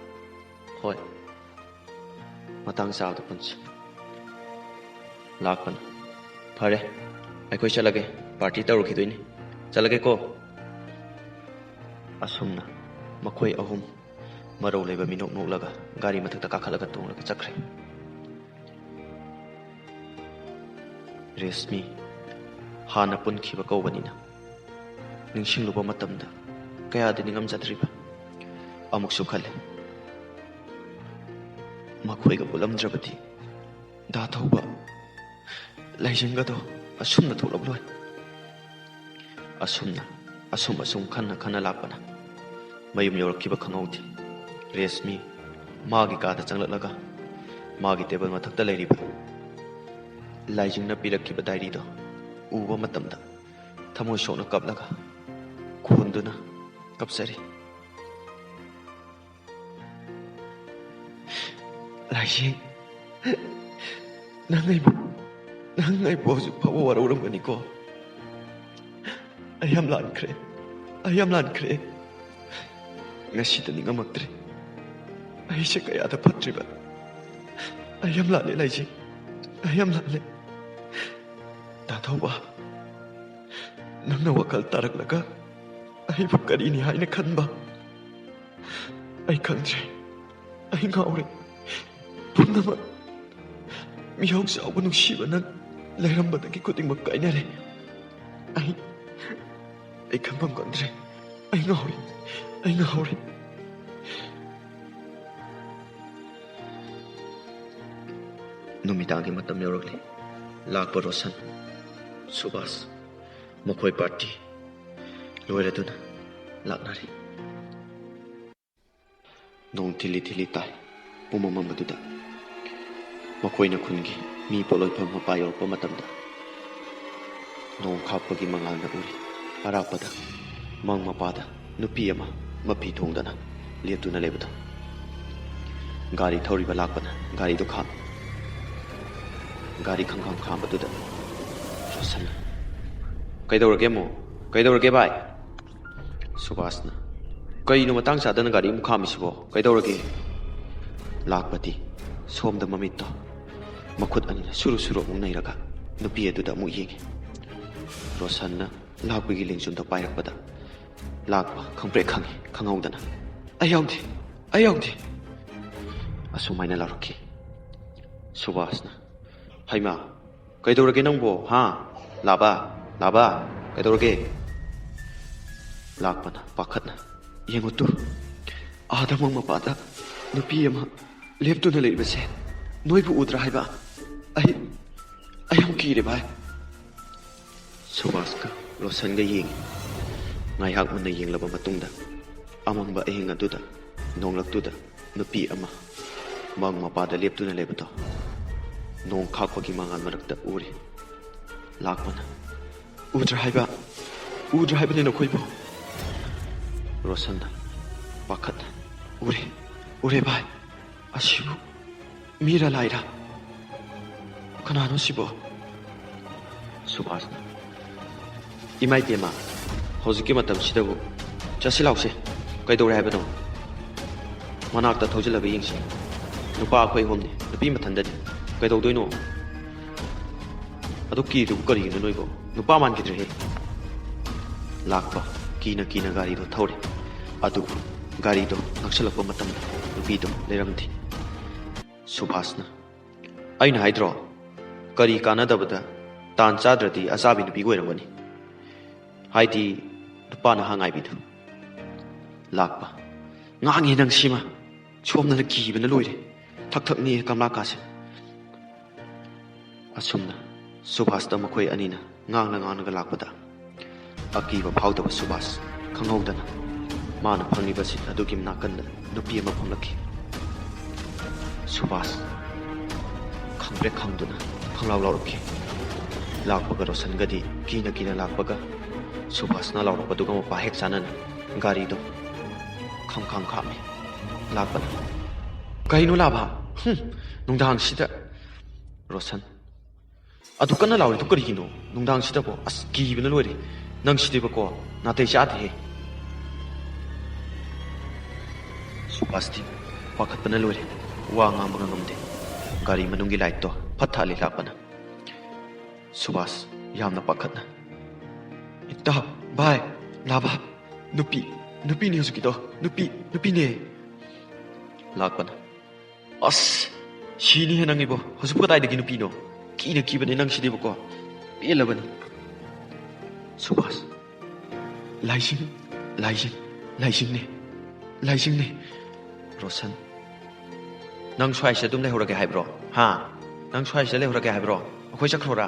ꯍꯣꯏ, ꯃꯇꯥꯡ ꯆꯥꯕꯗ ꯄꯨꯟꯁꯤ꯫ ꯂꯥꯛꯄꯅ, ꯐꯔꯦ, ꯑꯩꯈꯣꯏ ꯆꯠꯂꯒꯦ, ꯄꯥꯔꯇꯤ ꯇꯧꯔꯨꯈꯤꯗꯣꯏꯅꯤ꯫ ꯆꯠꯂꯒꯦꯀꯣ꯫ ꯑꯁꯨꯝꯅ ꯃꯈꯣꯏ ꯑꯍꯨꯝ ꯃꯔꯧ ꯂꯩꯕ ꯃꯤꯅꯣꯛ ꯅꯣꯛꯂꯒ ꯒꯥꯔꯤ ꯃꯊꯛꯇ ꯀꯥꯈꯠꯂꯒ ꯇꯣꯡꯂꯒ ꯆꯠꯈ꯭ꯔꯦ꯫ ꯔꯦꯁꯃꯤ, ꯍꯥꯟꯅ ꯄꯨꯟꯈꯤꯕ ꯀꯧꯕꯅꯤꯅ ꯅꯤꯡꯁꯤꯡꯂꯨꯕ ꯃꯇꯝꯗ ꯀꯌꯥꯗꯤ ꯅꯤꯡꯉꯝꯖꯗ꯭ꯔꯤꯕ꯫ ꯑꯃꯨꯛꯁꯨ ꯈꯜꯂꯤ, ꯃꯈꯣꯏꯒ ꯄꯨꯜꯂꯝꯗ꯭ꯔꯕꯗꯤ ꯗꯥ ꯊꯧꯕ, ꯂꯥꯏꯖꯤꯡꯒꯗꯣ ꯑꯁꯨꯝꯅ ꯊꯣꯛꯂꯛꯂꯣꯏ꯫ ꯑꯁꯨꯝꯅ, ꯑꯁꯨꯝ ꯑꯁꯨꯝ ꯈꯟꯅ ꯈꯟꯅ ꯂꯥꯛꯄꯅ ꯃꯌꯨꯝ ꯌꯧꯔꯛꯈꯤꯕ ꯈꯪꯍꯧꯗꯦ꯫ ꯔꯦꯁꯃꯤ ꯃꯥꯒꯤ ꯀꯥꯗ ꯆꯪꯂꯛꯂꯒ ꯃꯥꯒꯤ ꯇꯦꯕꯜ ꯃꯊꯛꯇ ꯂꯩꯔꯤꯕ ꯂꯥꯏꯖꯤꯡꯅ ꯄꯤꯔꯛꯈꯤꯕ ꯗꯥꯏꯔꯤꯗꯣ ꯎꯕ ꯃꯇꯝꯗ ꯊꯃꯣꯏ ꯁꯣꯛꯅ ꯀꯞꯂꯒ ꯈꯣꯟꯗꯨꯅ ꯀꯞꯆꯔꯤ꯫ ꯂꯥꯏꯖꯤꯡ, ꯅꯪ ꯑꯩꯕꯨ, ꯅꯪ ꯑꯩꯕꯨ ꯍꯧꯖꯤꯛ ꯐꯥꯎꯕ ꯋꯥꯔꯧꯔꯝꯒꯅꯤꯀꯣ꯫ ꯑꯩ ꯌꯥꯝ ꯂꯥꯟꯈ꯭ꯔꯦ, ꯑꯩ ꯌꯥꯝ ꯂꯥꯟꯈ꯭ꯔꯦ꯫ ꯉꯁꯤꯗ ꯅꯤꯡꯉꯝꯃꯛꯇ꯭ꯔꯦ꯫ ꯑꯩꯁꯦ ꯀꯌꯥꯗ ꯐꯠꯇ꯭ꯔꯤꯕ꯫ ꯑꯩ ꯌꯥꯝ ꯂꯥꯜꯂꯦ ꯂꯥꯏꯖꯤꯡ, ꯑꯩ ꯌꯥꯝ ꯂꯥꯜꯂꯦ꯫ ꯗꯥ ꯊꯧꯕ, ꯅꯪꯅ ꯋꯥꯈꯜ ꯇꯥꯔꯛꯂꯒ ꯑꯩꯕꯨ ꯀꯔꯤꯅꯤ ꯍꯥꯏꯅ ꯈꯟꯕ? ꯑꯩ ꯈꯪꯗ꯭ꯔꯦ꯫ ꯑꯩ ꯉꯥꯎꯔꯦ꯫ ꯄꯨꯝꯅꯃꯛ, ꯃꯤꯍꯧ ꯆꯥꯎꯕ ꯅꯨꯡꯁꯤꯕ ꯅꯪ ꯂꯩꯔꯝꯕꯗꯒꯤ ꯈꯨꯗꯤꯡꯃꯛ ꯀꯥꯏꯅꯔꯦ꯫ ꯑꯩ, ꯑꯩ ꯈꯟꯐꯝ ꯈꯪꯗ꯭ꯔꯦ꯫ ꯑꯩ ꯉꯥꯎꯔꯦ꯫ ꯑꯩ ꯉꯥꯎꯔꯦ꯫ ꯅꯨꯃꯤꯗꯥꯡꯒꯤ ꯃꯇꯝ ꯌꯧꯔꯛꯂꯦ꯫ ꯂꯥꯛꯄ ꯔꯣꯁꯟ, ꯁꯨꯕꯥꯁ, ꯃꯈꯣꯏ ꯄꯥꯔꯇꯤ ꯂꯣꯏꯔꯗꯨꯅ ꯂꯥꯛꯅꯔꯤ꯫ ꯅꯣꯡ ꯊꯤꯜꯂꯤ ꯊꯤꯜꯂꯤ ꯇꯥꯏ꯫ ꯄꯨꯝꯃꯝ ꯃꯝꯕꯗꯨꯗ ꯃꯈꯣꯏꯅ ꯈꯨꯟꯒꯤ ꯃꯤ ꯄꯣꯠꯂꯣꯏꯐꯝ ꯃꯄꯥ ꯌꯧꯔꯛꯄ ꯃꯇꯝꯗ, ꯅꯣꯡ ꯈꯥꯛꯄꯒꯤ ꯃꯉꯥꯜꯅ ꯎꯔꯤ꯫ ꯑꯔꯥꯞꯄꯗ ꯃꯪ ꯃꯄꯥꯗ ꯅꯨꯄꯤ ꯑꯃ ꯃꯐꯤ ꯊꯣꯡꯗꯅ ꯂꯦꯞꯇꯨꯅ ꯂꯩꯕꯗꯣ꯫ ꯒꯥꯔꯤ ꯊꯧꯔꯤꯕ ꯂꯥꯛꯄꯅ ꯒꯥꯔꯤꯗꯨ ꯈꯥꯝꯃꯤ꯫ ꯒꯥꯔꯤ ꯈꯪꯈꯥꯝ ꯈꯥꯝꯕꯗꯨꯗ ꯔꯣꯁꯟꯅ, "ꯀꯩꯗꯧꯔꯒꯦ ꯑꯃꯨꯛ? ꯀꯩꯗꯧꯔꯒꯦ ꯚꯥꯏ?" ꯁꯨꯕꯥꯁꯅ, "ꯀꯩꯅꯣ ꯃꯇꯥꯡ ꯆꯥꯗꯅ ꯒꯥꯔꯤ ꯑꯃꯨꯛ ꯈꯥꯝꯃꯤꯁꯤꯕꯣ? ꯀꯩꯗꯧꯔꯒꯦ?" ꯂꯥꯛꯄꯗꯤ ꯁꯣꯝꯗ ꯃꯃꯤꯠꯇꯣ ꯃꯈꯨꯠ ꯑꯅꯤꯅ ꯁꯨꯔꯨ ꯁꯨꯔꯨ ꯑꯃꯨꯛ ꯅꯩꯔꯒ ꯅꯨꯄꯤ ꯑꯗꯨꯗ ꯑꯃꯨꯛ ꯌꯦꯡꯉꯤ꯫ ꯔꯣꯁꯟꯅ ꯂꯥꯛꯄꯒꯤ ꯂꯦꯡꯖꯨꯝꯗꯣ ꯄꯥꯏꯔꯛꯄꯗ ꯂꯥꯛꯄ ꯈꯪꯄ꯭ꯔꯦꯛ ꯈꯪꯉꯤ ꯈꯪꯍꯧꯗꯅ, "ꯑꯩ ꯌꯥꯎꯗꯦ, ꯑꯩ ꯌꯥꯎꯗꯦ!" ꯑꯁꯨꯃꯥꯏꯅ ꯂꯥꯎꯔꯛꯈꯤ꯫ ꯁꯨꯕꯥꯁꯅ, "ꯍꯩꯃꯥ, ꯀꯩꯗꯧꯔꯒꯦ ꯅꯪꯕꯣ, ꯍꯥ? ꯂꯥꯕꯥ, ꯂꯥꯕꯥ, ꯀꯩꯗꯧꯔꯒꯦ?" ꯂꯥꯛꯄꯅ ꯄꯥꯈꯠꯅ, "ꯌꯦꯡꯉꯨ ꯇꯨ, ꯑꯥꯗ ꯃꯪ ꯃꯄꯥꯗ ꯅꯨꯄꯤ ꯑꯃ ꯂꯦꯞꯇꯨꯅ ꯂꯩꯕꯁꯦ ꯅꯣꯏꯕꯨ ꯎꯗ꯭ꯔꯥ ꯍꯥꯏꯕ? ꯑꯩ, ꯑꯩ ꯌꯥꯝ ꯀꯤꯔꯦ ꯚꯥꯏ!" ꯁꯨꯕꯥꯁꯀ ꯔꯣꯁꯟꯒ ꯌꯦꯡꯉꯤ꯫ ꯉꯥꯏꯍꯥꯛ ꯃꯨꯟꯅ ꯌꯦꯡꯂꯕ ꯃꯇꯨꯡꯗ, ꯑꯃꯝꯕ ꯑꯍꯤꯡ ꯑꯗꯨꯗ ꯅꯣꯡꯂꯛꯇꯨꯗ ꯅꯨꯄꯤ ꯑꯃ ꯃꯪ ꯃꯄꯥꯗ ꯂꯦꯞꯇꯨꯅ ꯂꯩꯕꯗꯣ ꯅꯣꯡ ꯈꯥꯛꯄꯒꯤ ꯃꯉꯥꯜ ꯃꯔꯛꯇ ꯎꯔꯤ꯫ ꯂꯥꯛꯄꯅ, "ꯎꯗ꯭ꯔꯥ ꯍꯥꯏꯕ? ꯎꯗ꯭ꯔꯥ ꯍꯥꯏꯕꯅꯤ ꯅꯈꯣꯏꯕꯨ?" ꯔꯣꯁꯟꯅ ꯄꯥꯈꯠꯅ, "ꯎꯔꯦ, ꯎꯔꯦ ꯚꯥꯏ꯫ ꯑꯁꯤꯕꯨ ꯃꯤꯔ ꯂꯥꯏꯔ? ꯀꯅꯥꯅꯣ ꯁꯤꯕꯣ?" ꯁꯨꯕꯥꯁꯅ, "ꯏꯃꯥ ꯏꯕꯦꯝꯃ, ꯍꯧꯖꯤꯛꯀꯤ ꯃꯇꯝꯁꯤꯗꯕꯨ ꯆꯠꯁꯤ ꯂꯥꯎꯁꯦ꯫ ꯀꯩꯗꯧꯔꯦ ꯍꯥꯏꯕꯅꯣ? ꯃꯅꯥꯛꯇ ꯊꯧꯖꯤꯜꯂꯒ ꯌꯦꯡꯁꯤ꯫ ꯅꯨꯄꯥ ꯑꯩꯈꯣꯏ ꯑꯍꯨꯝꯅꯤ, ꯅꯨꯄꯤ ꯃꯊꯟꯗꯅꯤ꯫ ꯀꯩꯗꯧꯗꯣꯏꯅꯣ? ꯑꯗꯨ ꯀꯤꯔꯤꯗꯨꯕꯨ ꯀꯔꯤꯒꯤꯅꯣ ꯅꯣꯏꯕꯣ? ꯅꯨꯄꯥ ꯃꯥꯟꯈꯤꯗ꯭ꯔꯦꯍꯦ!" ꯂꯥꯛꯄ ꯀꯤꯅ ꯀꯤꯅ ꯒꯥꯔꯤꯗꯣ ꯊꯧꯔꯦ꯫ ꯑꯗꯨꯕꯨ ꯒꯥꯔꯤꯗꯣ ꯅꯛꯁꯜꯂꯛꯄ ꯃꯇꯝꯗ ꯅꯨꯄꯤꯗꯣ ꯂꯩꯔꯝꯗꯦ꯫ ꯁꯨꯕꯥꯁꯅ, "ꯑꯩꯅ ꯍꯥꯏꯗ꯭ꯔꯣ, ꯀꯔꯤ ꯀꯥꯟꯅꯗꯕꯗ ꯇꯥꯟ ꯆꯥꯗ꯭ꯔꯗꯤ ꯑꯆꯥꯕꯤ ꯅꯨꯄꯤꯒ ꯑꯣꯏꯔꯝꯒꯅꯤ꯫ ꯍꯥꯏꯗꯤ ꯅꯨꯄꯥ ꯅꯍꯥ ꯉꯥꯏꯕꯤꯗꯨ꯫" ꯂꯥꯛꯄ, "ꯉꯥꯡꯉꯦ ꯅꯪ ꯁꯤꯃ! ꯁꯣꯝꯗꯅ ꯀꯤꯕꯅ ꯂꯣꯏꯔꯦ꯫ ꯊꯛ ꯊꯛ ꯅꯤꯛꯑꯦ ꯀꯝꯂꯥꯀꯥꯁꯦ꯫" ꯑꯁꯨꯝꯅ ꯁꯨꯕꯥꯁꯇ ꯃꯈꯣꯏ ꯑꯅꯤꯅ ꯉꯥꯡꯅ ꯉꯥꯡꯅꯒ ꯂꯥꯛꯄꯗ, ꯑꯀꯤꯕ ꯐꯥꯎꯗꯕ ꯁꯨꯕꯥꯁ ꯈꯪꯍꯧꯗꯅ ꯃꯥꯅ ꯐꯝꯂꯤꯕ ꯁꯤꯠ ꯑꯗꯨꯒꯤ ꯅꯥꯀꯟꯗ ꯅꯨꯄꯤ ꯑꯃ ꯐꯝꯂꯛꯈꯤ꯫ ꯁꯨꯕꯥꯁ ꯈꯪꯄ꯭ꯔꯦꯛ ꯈꯪꯗꯨꯅ ꯈꯪꯂꯥꯎ ꯂꯥꯎꯔꯛꯈꯤ꯫ ꯂꯥꯛꯄꯒ ꯔꯣꯁꯟꯒꯗꯤ ꯀꯤꯅ ꯀꯤꯅ ꯂꯥꯛꯄꯒ ꯁꯨꯕꯥꯁꯅ ꯂꯥꯎꯔꯛꯄꯗꯨꯒ ꯃꯄꯥ ꯍꯦꯛ ꯆꯥꯅꯅ ꯒꯥꯔꯤꯗꯣ ꯈꯝ ꯈꯝ ꯈꯥꯝꯃꯤ꯫ ꯂꯥꯛꯄꯅ, "ꯀꯩꯅꯣ ꯂꯥꯕ? ꯍꯨꯝ, ꯅꯨꯡꯗꯥꯡꯁꯤꯗ!" ꯔꯣꯁꯟ, "ꯑꯗꯨ ꯀꯟꯅ ꯂꯥꯎꯔꯤꯗꯨ ꯀꯔꯤꯒꯤꯅꯣ? ꯅꯨꯡꯗꯥꯡꯁꯤꯗꯀꯣ, ꯑꯁ, ꯀꯤꯕꯅ ꯂꯣꯏꯔꯦ꯫ ꯅꯪ ꯁꯤꯗꯤꯕꯀꯣ, ꯅꯥꯇꯩ ꯆꯥꯗꯦꯍꯦ꯫" ꯁꯨꯕꯥꯁꯇꯤ ꯄꯥꯈꯠꯄꯅ ꯂꯣꯏꯔꯦ꯫ ꯋꯥ ꯉꯥꯡꯕꯒ ꯉꯝꯗꯦ꯫ ꯒꯥꯔꯤ ꯃꯅꯨꯡꯒꯤ ꯂꯥꯏꯠꯇꯣ ꯐꯠ ꯊꯥꯜꯂꯤ ꯂꯥꯛꯄꯅ꯫ ꯁꯨꯕꯥꯁ ꯌꯥꯝꯅ ꯄꯥꯈꯠꯅ, "ꯏꯇꯥꯎ, ꯚꯥꯏ, ꯂꯥꯕ, ꯅꯨꯄꯤ, ꯅꯨꯄꯤꯅꯦ ꯍꯧꯖꯤꯛꯀꯤꯗꯣ, ꯅꯨꯄꯤ, ꯅꯨꯄꯤꯅꯦ꯫" ꯂꯥꯛꯄꯅ, "ꯑꯁ, ꯁꯤꯅꯤꯍꯦ ꯅꯪꯒꯤꯕꯣ꯫ ꯍꯧꯖꯤꯛꯄꯨ ꯀꯗꯥꯏꯗꯒꯤ ꯅꯨꯄꯤꯅꯣ? ꯀꯤꯅ ꯀꯤꯕꯅꯦ ꯅꯪꯁꯤꯗꯤꯕꯀꯣ꯫ ꯄꯦꯜꯂꯕꯅꯤ꯫" ꯁꯨꯕꯥꯁ, "ꯂꯥꯏꯖꯤꯡ, ꯂꯥꯏꯖꯤꯡ, ꯂꯥꯏꯖꯤꯡꯅꯦ, ꯂꯥꯏꯖꯤꯡꯅꯦ꯫" ꯔꯣꯁꯟ, "ꯅꯪ ꯁ꯭ꯋꯥꯏꯁꯤꯗ ꯑꯗꯨꯝ ꯂꯩꯍꯧꯔꯒꯦ ꯍꯥꯏꯕ꯭ꯔꯣ? ꯍꯥ? ꯅꯪ ꯁ꯭ꯋꯥꯏꯁꯤꯗ ꯂꯩꯍꯧꯔꯒꯦ ꯍꯥꯏꯕ꯭ꯔꯣ? ꯑꯩꯈꯣꯏ ꯆꯠꯈ꯭ꯔꯣꯔꯥ?"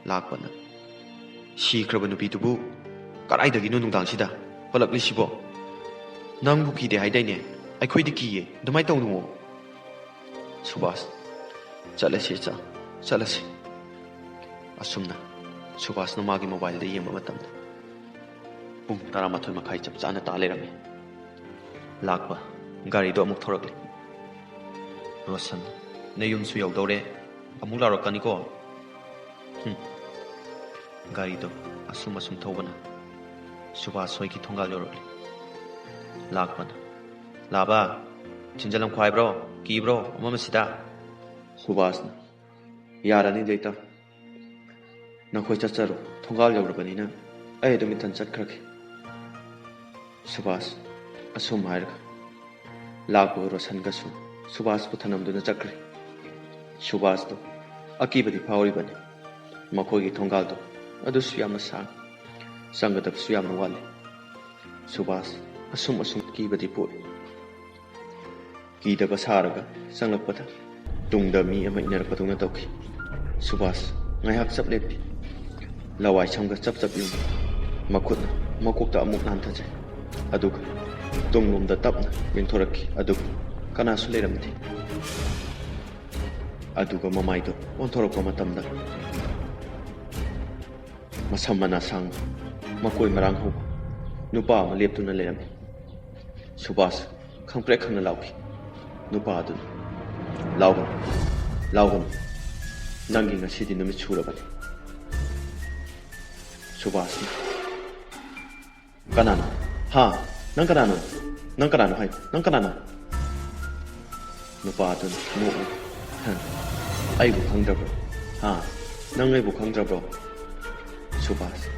ꯂꯥꯛꯄꯅ, "ꯁꯤꯈ꯭ꯔꯕ ꯅꯨꯄꯤꯗꯨꯕꯨ ꯀꯗꯥꯏꯗꯒꯤꯅꯣ ꯅꯨꯡꯗꯥꯡꯁꯤꯗ ꯄꯜꯂꯛꯂꯤꯁꯤꯕꯣ? ꯅꯪꯕꯨ ꯀꯤꯗꯦ ꯍꯥꯏꯗꯥꯏꯅꯦ? ꯑꯩꯈꯣꯏꯗꯤ ꯀꯤꯌꯦ꯫ ꯑꯗꯨꯃꯥꯏꯅ ꯇꯧꯅꯨꯋꯣ꯫" ꯁꯨꯕꯥꯁ, "ꯆꯠꯂꯁꯤ ꯏꯆꯥ, ꯆꯠꯂꯁꯤ꯫" ꯑꯁꯨꯝꯅ ꯁꯨꯕꯥꯁꯅ ꯃꯥꯒꯤ ꯃꯣꯕꯥꯏꯜꯗ ꯌꯦꯡꯕ ꯃꯇꯝꯗ ꯄꯨꯡ ꯇꯔꯥꯃꯥꯊꯣꯏ ꯃꯈꯥꯏ ꯆꯞ ꯆꯥꯅ ꯇꯥ ꯂꯩꯔꯝꯃꯤ꯫ ꯂꯥꯛꯄ ꯒꯥꯔꯤꯗꯣ ꯑꯃꯨꯛ ꯊꯧꯔꯛꯂꯦ꯫ "ꯔꯣꯁꯟ, ꯅꯌꯨꯝꯁꯨ ꯌꯧꯗꯧꯔꯦ, ꯑꯃꯨꯛ ꯂꯥꯎꯔꯛꯀꯅꯤꯀꯣ꯫" ꯍꯨꯝ꯫ ꯒꯥꯔꯤꯗꯣ ꯑꯁꯨꯝ ꯑꯁꯨꯝ ꯊꯧꯕꯅ ꯁꯨꯕꯥꯁ ꯍꯣꯏꯒꯤ ꯊꯣꯡꯒꯥꯜ ꯌꯧꯔꯛꯂꯦ꯫ ꯂꯥꯛꯄꯅ, "ꯂꯥꯕ, ꯊꯤꯟꯖꯜꯂꯝꯈꯣ ꯍꯥꯏꯕ꯭ꯔꯣ? ꯀꯤꯕ꯭ꯔꯣ ꯑꯃ ꯑꯃꯁꯤꯗ?" ꯁꯨꯕꯥꯁꯅ, "ꯌꯥꯔꯅꯤꯗ ꯏꯇꯥꯎ, ꯅꯈꯣꯏ ꯆꯠꯆꯔꯣ, ꯊꯣꯡꯒꯥꯜ ꯌꯧꯔꯕꯅꯤꯅ ꯑꯩ ꯑꯗꯨꯝ ꯏꯊꯟ ꯆꯠꯈ꯭ꯔꯒꯦ꯫" ꯁꯨꯕꯥꯁ ꯑꯁꯨꯝ ꯍꯥꯏꯔꯒ ꯂꯥꯛꯄꯒ ꯔꯣꯁꯟꯒꯁꯨ ꯁꯨꯕꯥꯁꯄꯨ ꯊꯅꯝꯗꯨꯅ ꯆꯠꯈ꯭ꯔꯦ꯫ ꯁꯨꯕꯥꯁꯇꯣ ꯑꯀꯤꯕꯗꯤ ꯐꯥꯎꯔꯤꯕꯅꯤ꯫ ꯃꯈꯣꯏꯒꯤ ꯊꯣꯡꯒꯥꯜꯗꯣ ꯑꯗꯨꯁꯨ ꯌꯥꯝꯅ ꯁꯥꯡ, ꯆꯪꯒꯗꯕꯁꯨ ꯌꯥꯝꯅ ꯋꯥꯠꯂꯤ꯫ ꯁꯨꯕꯥꯁ ꯑꯁꯨꯝ ꯑꯁꯨꯝ ꯀꯤꯕꯗꯤ ꯄꯣꯛꯏ꯫ ꯀꯤꯗꯕ ꯁꯥꯔꯒ ꯆꯪꯂꯛꯄꯗ ꯇꯨꯡꯗ ꯃꯤ ꯑꯃ ꯏꯟꯅꯔꯛꯄꯗꯧꯅ ꯇꯧꯈꯤ꯫ ꯁꯨꯕꯥꯁ ꯉꯥꯏꯍꯥꯛ ꯆꯞ ꯂꯦꯞꯄꯤ꯫ ꯂꯋꯥꯏ ꯁꯝꯒ ꯆꯞ ꯆꯞ ꯌꯨꯡꯏ꯫ ꯃꯈꯨꯠꯅ ꯃꯀꯣꯛꯇ ꯑꯃꯨꯛ ꯅꯥꯟꯊꯖꯩ꯫ ꯑꯗꯨꯒ ꯇꯨꯡꯂꯣꯝꯗ ꯇꯞꯅ ꯌꯦꯡꯊꯣꯔꯛꯈꯤ꯫ ꯑꯗꯨꯕꯨ ꯀꯅꯥꯁꯨ ꯂꯩꯔꯝꯗꯦ꯫ ꯑꯗꯨꯒ ꯃꯃꯥꯏꯗꯨ ꯑꯣꯟꯊꯣꯔꯛꯄ ꯃꯇꯝꯗ ꯃꯁꯝ ꯃꯅꯥ ꯁꯥꯡꯕ, ꯃꯀꯣꯏ ꯃꯔꯥꯡ ꯍꯧꯕ ꯅꯨꯄꯥ ꯑꯃ ꯂꯦꯞꯇꯨꯅ ꯂꯩꯔꯝꯃꯤ꯫ ꯁꯨꯕꯥꯁ ꯈꯪꯄ꯭ꯔꯦꯛ ꯈꯪꯅ ꯂꯥꯎꯈꯤ꯫ ꯅꯨꯄꯥ ꯑꯗꯨꯅ, "ꯂꯥꯎꯒꯅꯨ, ꯂꯥꯎꯒꯅꯨ, ꯅꯪꯒꯤ ꯉꯁꯤꯗꯤ ꯅꯨꯃꯤꯠ ꯁꯨꯔꯕꯅꯤ꯫" ꯁꯨꯕꯥꯁꯅ, "ꯀꯅꯥꯅꯣ? ꯍꯥ? ꯅꯪ ꯀꯅꯥꯅꯣ? ꯅꯪ ꯀꯅꯥꯅꯣ ꯍꯥꯏ? ꯅꯪ ꯀꯅꯥꯅꯣ?" ꯅꯨꯄꯥ ꯑꯗꯨꯅ ꯅꯣꯛꯂꯒ, "ꯍ, ꯑꯩꯕꯨ ꯈꯪꯗ꯭ꯔꯕ꯭ꯔꯣ? ꯍꯥ? ꯅꯪ ꯑꯩꯕꯨ ꯈꯪꯗ꯭ꯔꯕ꯭ꯔꯣ?" ꯁꯨꯕꯥꯁ,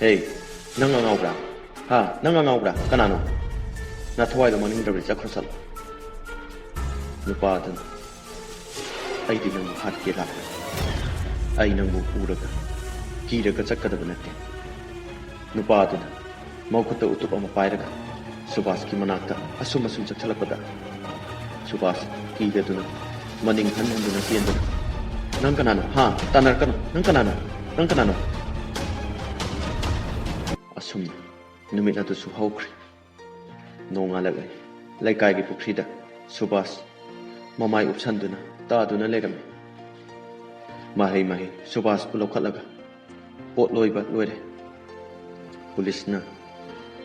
"ꯍꯦ, ꯅꯪ ꯑꯉꯥꯎꯕ꯭ꯔꯥ? ꯍꯥ? ꯅꯪ ꯑꯉꯥꯎꯕ꯭ꯔꯥ? ꯀꯅꯥꯅꯣ? ꯅꯊꯋꯥꯏꯗꯣ ꯃꯥꯡꯅꯤꯡꯗ꯭ꯔꯕꯗꯤ ꯆꯠꯈ꯭ꯔꯣ ꯆꯠꯂꯣ꯫" ꯅꯨꯄꯥ ꯑꯗꯨꯅ, "ꯑꯩꯗꯤ ꯅꯪꯕꯨ ꯍꯥꯠꯀꯦ ꯂꯥꯛꯄꯅꯤ꯫ ꯑꯩ ꯅꯪꯕꯨ ꯎꯔꯒ ꯀꯤꯔꯒ ꯆꯠꯀꯗꯕ ꯅꯠꯇꯦ꯫" ꯅꯨꯄꯥ ꯑꯗꯨꯅ ꯃꯈꯨꯠꯇ ꯎꯇꯨꯞ ꯑꯃ ꯄꯥꯏꯔꯒ ꯁꯨꯕꯥꯁꯀꯤ ꯃꯅꯥꯛꯇ ꯑꯁꯨꯝ ꯑꯁꯨꯝ ꯆꯠꯁꯤꯜꯂꯛꯄꯗ, ꯁꯨꯕꯥꯁ ꯀꯤꯗꯗꯨꯅ ꯃꯅꯤꯡ ꯍꯟ ꯍꯟꯗꯨꯅ ꯆꯦꯟꯗꯨꯅ, "ꯅꯪ ꯀꯅꯥꯅꯣ? ꯍꯥ? ꯇꯥꯟꯅꯔꯛꯀꯅꯨ! ꯅꯪ ꯀꯅꯥꯅꯣ? ꯅꯪ ꯀꯅꯥꯅꯣ?" ꯑꯁꯨꯝꯅ ꯅꯨꯃꯤꯠ ꯑꯗꯨꯁꯨ ꯍꯧꯈ꯭ꯔꯦ꯫ ꯅꯣꯡꯉꯥꯜꯂꯛꯂꯦ꯫ ꯂꯩꯀꯥꯏꯒꯤ ꯄꯨꯈ꯭ꯔꯤꯗ ꯁꯨꯕꯥꯁ ꯃꯃꯥꯏ ꯎꯞꯁꯟꯗꯨꯅ ꯇꯥꯗꯨꯅ ꯂꯩꯔꯝꯃꯤ꯫ ꯃꯍꯩ ꯃꯍꯩ ꯁꯨꯕꯥꯁꯄꯨ ꯂꯧꯈꯠꯂꯒ ꯄꯣꯠ ꯂꯣꯏꯕ ꯂꯣꯏꯔꯦ꯫ ꯄꯨꯂꯤꯁꯅ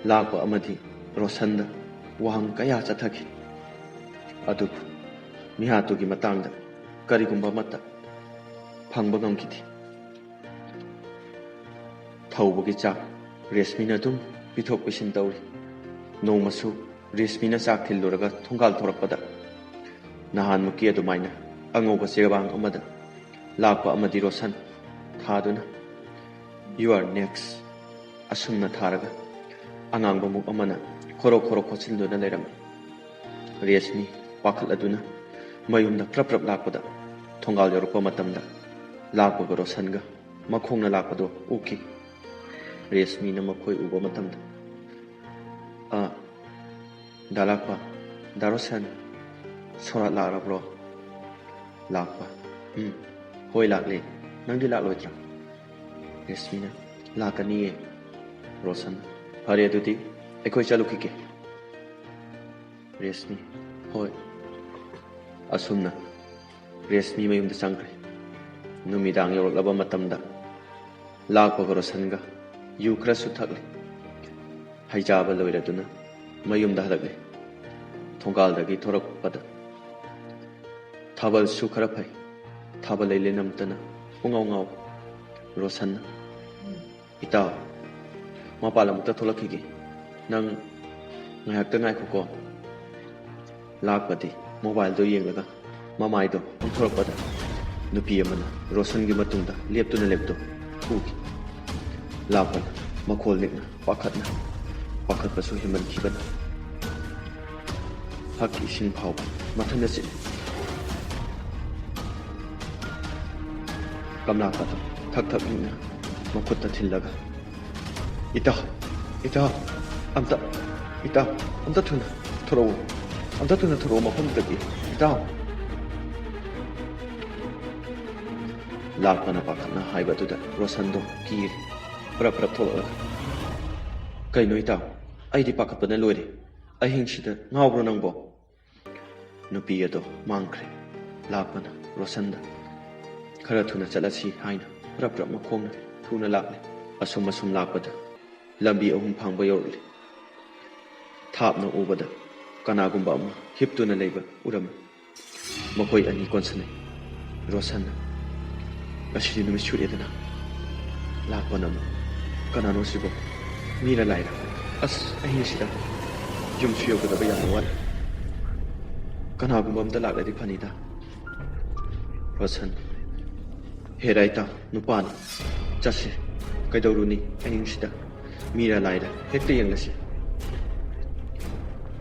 ꯂꯥꯛꯄ ꯑꯃꯗꯤ ꯔꯣꯁꯟꯗ ꯋꯥꯍꯪ ꯀꯌꯥ ꯆꯠꯊꯈꯤ꯫ ꯑꯗꯨꯕꯨ ꯃꯤꯍꯥꯠꯇꯨꯒꯤ ꯃꯇꯥꯡꯗ ꯀꯔꯤꯒꯨꯝꯕ ꯑꯃꯠꯇ ꯐꯪꯕ ꯉꯝꯈꯤꯗꯦ꯫ ꯊꯧꯕꯒꯤ ꯆꯥꯛ ꯔꯦꯁꯃꯤꯅ ꯑꯗꯨꯝ ꯄꯤꯊꯣꯛ ꯄꯤꯁꯤꯟ ꯇꯧꯔꯤ꯫ ꯅꯣꯡꯃꯁꯨ ꯔꯦꯁꯃꯤꯅ ꯆꯥꯛ ꯊꯤꯜꯂꯨꯔꯒ ꯊꯣꯡꯒꯥꯜ ꯊꯣꯔꯛꯄꯗ, ꯅꯍꯥꯟꯃꯨꯛꯀꯤ ꯑꯗꯨꯃꯥꯏꯅ ꯑꯉꯧꯕ ꯆꯦꯕꯥꯡ ꯑꯃꯗ ꯂꯥꯛꯄ ꯑꯃꯗꯤ ꯔꯣꯁꯟ ꯊꯥꯗꯨꯅ, "You are next" ꯑꯁꯨꯝꯅ ꯊꯥꯔꯒ, ꯑꯉꯥꯡꯕ ꯃꯨꯛ ꯑꯃꯅ ꯈꯣꯔꯣ ꯈꯣꯔꯣ ꯈꯣꯠꯆꯤꯟꯗꯨꯅ ꯂꯩꯔꯝꯃꯤ꯫ ꯔꯦꯁꯃꯤ ꯄꯥꯈꯠꯂꯗꯨꯅ ꯃꯌꯨꯝꯗ ꯄ꯭ꯔꯞ ꯄ꯭ꯔꯞ ꯂꯥꯛꯄꯗ, ꯊꯣꯡꯒꯥꯜ ꯌꯧꯔꯛꯄ ꯃꯇꯝꯗ ꯂꯥꯛꯄꯒ ꯔꯣꯁꯟꯒ ꯃꯈꯣꯡꯅ ꯂꯥꯛꯄꯗꯣ ꯎꯈꯤ꯫ ꯔꯦꯁꯃꯤꯅ ꯃꯈꯣꯏ ꯎꯕ ꯃꯇꯝꯗ, "ꯑ, ꯗꯥ ꯂꯥꯛꯄ, ꯗꯥ ꯔꯣꯁꯟ, ꯁꯣꯔꯥꯠ ꯂꯥꯛꯂꯕ꯭ꯔꯣ?" ꯂꯥꯛꯄ, "ꯎꯝ, ꯍꯣꯏ, ꯂꯥꯛꯂꯦ꯫ ꯅꯪꯗꯤ ꯂꯥꯛꯂꯣꯏꯗ꯭ꯔꯥ?" ꯔꯦꯁꯃꯤꯅ, "ꯂꯥꯛꯀꯅꯤꯌꯦ꯫" ꯔꯣꯁꯟ, "ꯐꯔꯦ ꯑꯗꯨꯗꯤ, ꯑꯩꯈꯣꯏ ꯆꯠꯂꯨꯈꯤꯒꯦ꯫ ꯔꯦꯁꯃꯤ, ꯍꯣꯏ꯫ ꯑꯁꯨꯝꯅ ꯔꯦꯁꯃꯤ ꯃꯌꯨꯝꯗ ꯆꯪꯈ꯭ꯔꯦ꯫ ꯅꯨꯃꯤꯗꯥꯡ ꯌꯧꯔꯛꯂꯕ ꯃꯇꯝꯗ ꯂꯥꯛꯄꯒ ꯔꯣꯁꯟꯒ ꯌꯨ ꯈꯔꯁꯨ ꯊꯛꯂꯦ꯫ ꯍꯩꯖꯥꯕ ꯂꯣꯏꯔꯗꯨꯅ ꯃꯌꯨꯝꯗ ꯍꯜꯂꯛꯂꯦ꯫ ꯊꯣꯡꯒꯥꯜꯗꯒꯤ ꯊꯣꯔꯛꯄꯗ ꯊꯥꯕꯜꯁꯨ ꯈꯔ ꯐꯩ꯫ ꯊꯥꯕꯜ ꯂꯩ ꯂꯩꯅꯝꯇꯅ ꯄꯨꯡꯉꯥꯎ ꯉꯥꯎ꯫ ꯔꯣꯁꯟꯅ, "ꯏꯇꯥꯎ, ꯃꯄꯥꯟ ꯂꯝꯗ ꯊꯣꯛꯂꯛꯈꯤꯒꯦ꯫ ꯅꯪ ꯉꯥꯏꯍꯥꯛꯇ ꯉꯥꯏꯈꯣꯀꯣ꯫" ꯂꯥꯛꯄꯗꯤ ꯃꯣꯕꯥꯏꯜꯗꯣ ꯌꯦꯡꯂꯒ ꯃꯃꯥꯏꯗꯣ ꯑꯣꯟꯊꯣꯔꯛꯄꯗ ꯅꯨꯄꯤ ꯑꯃꯅ ꯔꯣꯁꯟꯒꯤ ꯃꯇꯨꯡꯗ ꯂꯦꯞꯇꯨꯅ ꯂꯩꯕꯗꯣ ꯎꯈꯤ꯫ ꯂꯥꯛꯄꯅ ꯃꯈꯣꯜ ꯅꯤꯛꯅ ꯄꯥꯈꯠꯅ, ꯄꯥꯈꯠꯄꯁꯨ ꯍꯦꯟꯃꯟꯈꯤꯕꯅ ꯍꯛ ꯏꯁꯤꯡ ꯐꯥꯎꯕ ꯃꯊꯟꯇ ꯆꯤꯠꯂꯤ꯫ ꯀꯝꯂꯥꯀꯗꯣ ꯊꯛ ꯊꯛ ꯅꯤꯛꯅ ꯃꯈꯨꯠꯇ ꯊꯤꯜꯂꯒ, "ꯏꯇꯥꯎ, ꯏꯇꯥꯎ, ꯑꯝꯇ, ꯏꯇꯥꯎ, ꯑꯝꯇ ꯊꯨꯅ ꯊꯣꯔꯛꯎ, ꯑꯝꯇ ꯊꯨꯅ ꯊꯣꯔꯛꯎ ꯃꯐꯝꯗꯨꯗꯒꯤ, ꯏꯇꯥꯎ!" ꯂꯥꯛꯄꯅ ꯄꯥꯈꯠꯅ ꯍꯥꯏꯕ ꯑꯗꯨꯗ ꯔꯣꯁꯟꯗꯣ ꯀꯤꯔꯦ꯫ ꯄ꯭ꯔꯞ ꯄ꯭ꯔꯞ ꯊꯣꯛꯂꯛꯂꯒ, "ꯀꯩꯅꯣ ꯏꯇꯥꯎ? ꯑꯩꯗꯤ ꯄꯥꯈꯠꯄꯅ ꯂꯣꯏꯔꯦ꯫ ꯑꯍꯤꯡꯁꯤꯗ ꯉꯥꯎꯕ꯭ꯔꯣ ꯅꯪꯕꯣ?" ꯅꯨꯄꯤ ꯑꯗꯣ ꯃꯥꯡꯈ꯭ꯔꯦ꯫ ꯂꯥꯛꯄꯅ ꯔꯣꯁꯟꯗ, "ꯈꯔ ꯊꯨꯅ ꯆꯠꯂꯁꯤ" ꯍꯥꯏꯅ ꯄ꯭ꯔꯞ ꯄ꯭ꯔꯞ ꯃꯈꯣꯡꯅ ꯊꯨꯅ ꯂꯥꯛꯂꯦ꯫ ꯑꯁꯨꯝ ꯑꯁꯨꯝ ꯂꯥꯛꯄꯗ ꯂꯝꯕꯤ ꯑꯍꯨꯝ ꯐꯥꯡꯕ ꯌꯧꯔꯛꯂꯦ꯫ ꯊꯥꯞꯅ ꯎꯕꯗ ꯀꯅꯥꯒꯨꯝꯕ ꯑꯃ ꯍꯤꯞꯇꯨꯅ ꯂꯩꯕ ꯎꯔꯝꯃꯤ꯫ ꯃꯈꯣꯏ ꯑꯅꯤ ꯀꯣꯟꯁꯤꯟꯅꯩ꯫ ꯔꯣꯁꯟꯅ, "ꯉꯁꯤꯗꯤ ꯅꯨꯃꯤꯠ ꯁꯨꯔꯦꯗꯅ꯫" ꯂꯥꯛꯄꯅ ꯑꯃꯨꯛ, "ꯀꯅꯥꯅꯣ ꯁꯤꯕꯣ? ꯃꯤꯔ ꯂꯥꯏꯔ? ꯑꯁ, ꯑꯍꯤꯡꯁꯤꯗ ꯌꯨꯝꯁꯨ ꯌꯧꯒꯗꯕ ꯌꯥꯝꯅ ꯋꯥꯠꯂꯤ꯫ ꯀꯅꯥꯒꯨꯝꯕ ꯑꯝꯇ ꯂꯥꯛꯂꯗꯤ ꯐꯅꯤꯗ꯫" ꯔꯣꯁꯟ, "ꯍꯦꯔꯥ ꯏꯇꯥꯎ, ꯅꯨꯄꯥꯅꯤ꯫ ꯆꯠꯁꯤ꯫ ꯀꯩꯗꯧꯔꯨꯅꯤ ꯑꯍꯤꯡꯁꯤꯗ? ꯃꯤꯔ ꯂꯥꯏꯔ ꯍꯦꯛꯇ ꯌꯦꯡꯂꯁꯤ꯫"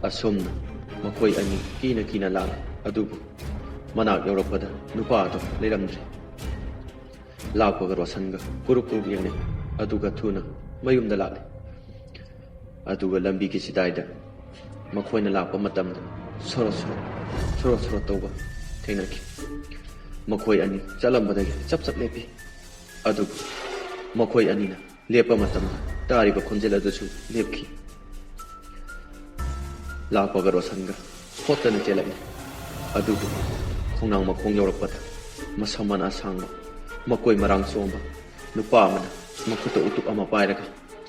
ꯑꯁꯨꯝꯅ ꯃꯈꯣꯏ ꯑꯅꯤ ꯀꯤꯅ ꯀꯤꯅ ꯂꯥꯛꯂꯦ꯫ ꯑꯗꯨꯕꯨ ꯃꯅꯥꯛ ꯌꯧꯔꯛꯄꯗ ꯅꯨꯄꯥ ꯑꯗꯨ ꯂꯩꯔꯝꯗ꯭ꯔꯦ꯫ ꯂꯥꯛꯄꯒ ꯔꯣꯁꯟꯒ ꯀꯨꯔꯨꯞ ꯀꯨꯔꯨꯞ ꯌꯦꯡꯅꯩ꯫ ꯑꯗꯨꯒ ꯊꯨꯅ ꯃꯌꯨꯝꯗ ꯂꯥꯛꯂꯦ꯫ ꯑꯗꯨꯒ ꯂꯝꯕꯤꯒꯤ ꯆꯤꯗꯥꯏꯗ ꯃꯈꯣꯏꯅ ꯂꯥꯛꯄ ꯃꯇꯝꯗ ꯁꯣꯔꯣ ꯁꯣꯔꯣ, ꯁꯣꯔꯣ ꯁꯣꯔꯣ ꯇꯧꯕ ꯊꯦꯡꯅꯈꯤ꯫ ꯃꯈꯣꯏ ꯑꯅꯤ ꯆꯠꯂꯝꯕꯗꯒꯤ ꯆꯞ ꯆꯞ ꯂꯦꯞꯄꯤ꯫ ꯑꯗꯨꯕꯨ ꯃꯈꯣꯏ ꯑꯅꯤꯅ ꯂꯦꯞꯄ ꯃꯇꯝꯗ ꯇꯥꯔꯤꯕ ꯈꯣꯟꯖꯦꯜ ꯑꯗꯨꯁꯨ ꯂꯦꯞꯈꯤ꯫ ꯂꯥꯛꯄꯒ ꯔꯣꯁꯟꯒ ꯍꯣꯠꯇꯅ ꯆꯦꯜꯂꯛꯏ꯫ ꯑꯗꯨꯕꯨ ꯈꯣꯡꯅꯥꯡ ꯃꯈꯣꯡ ꯌꯧꯔꯛꯄꯗ ꯃꯁꯝ ꯃꯅꯥ ꯁꯥꯡꯕ, ꯃꯀꯣꯏ ꯃꯔꯥꯡ ꯆꯣꯝꯕ ꯅꯨꯄꯥ ꯑꯃꯅ ꯃꯈꯨꯠꯇ ꯎꯇꯨꯞ ꯑꯃ ꯄꯥꯏꯔꯒ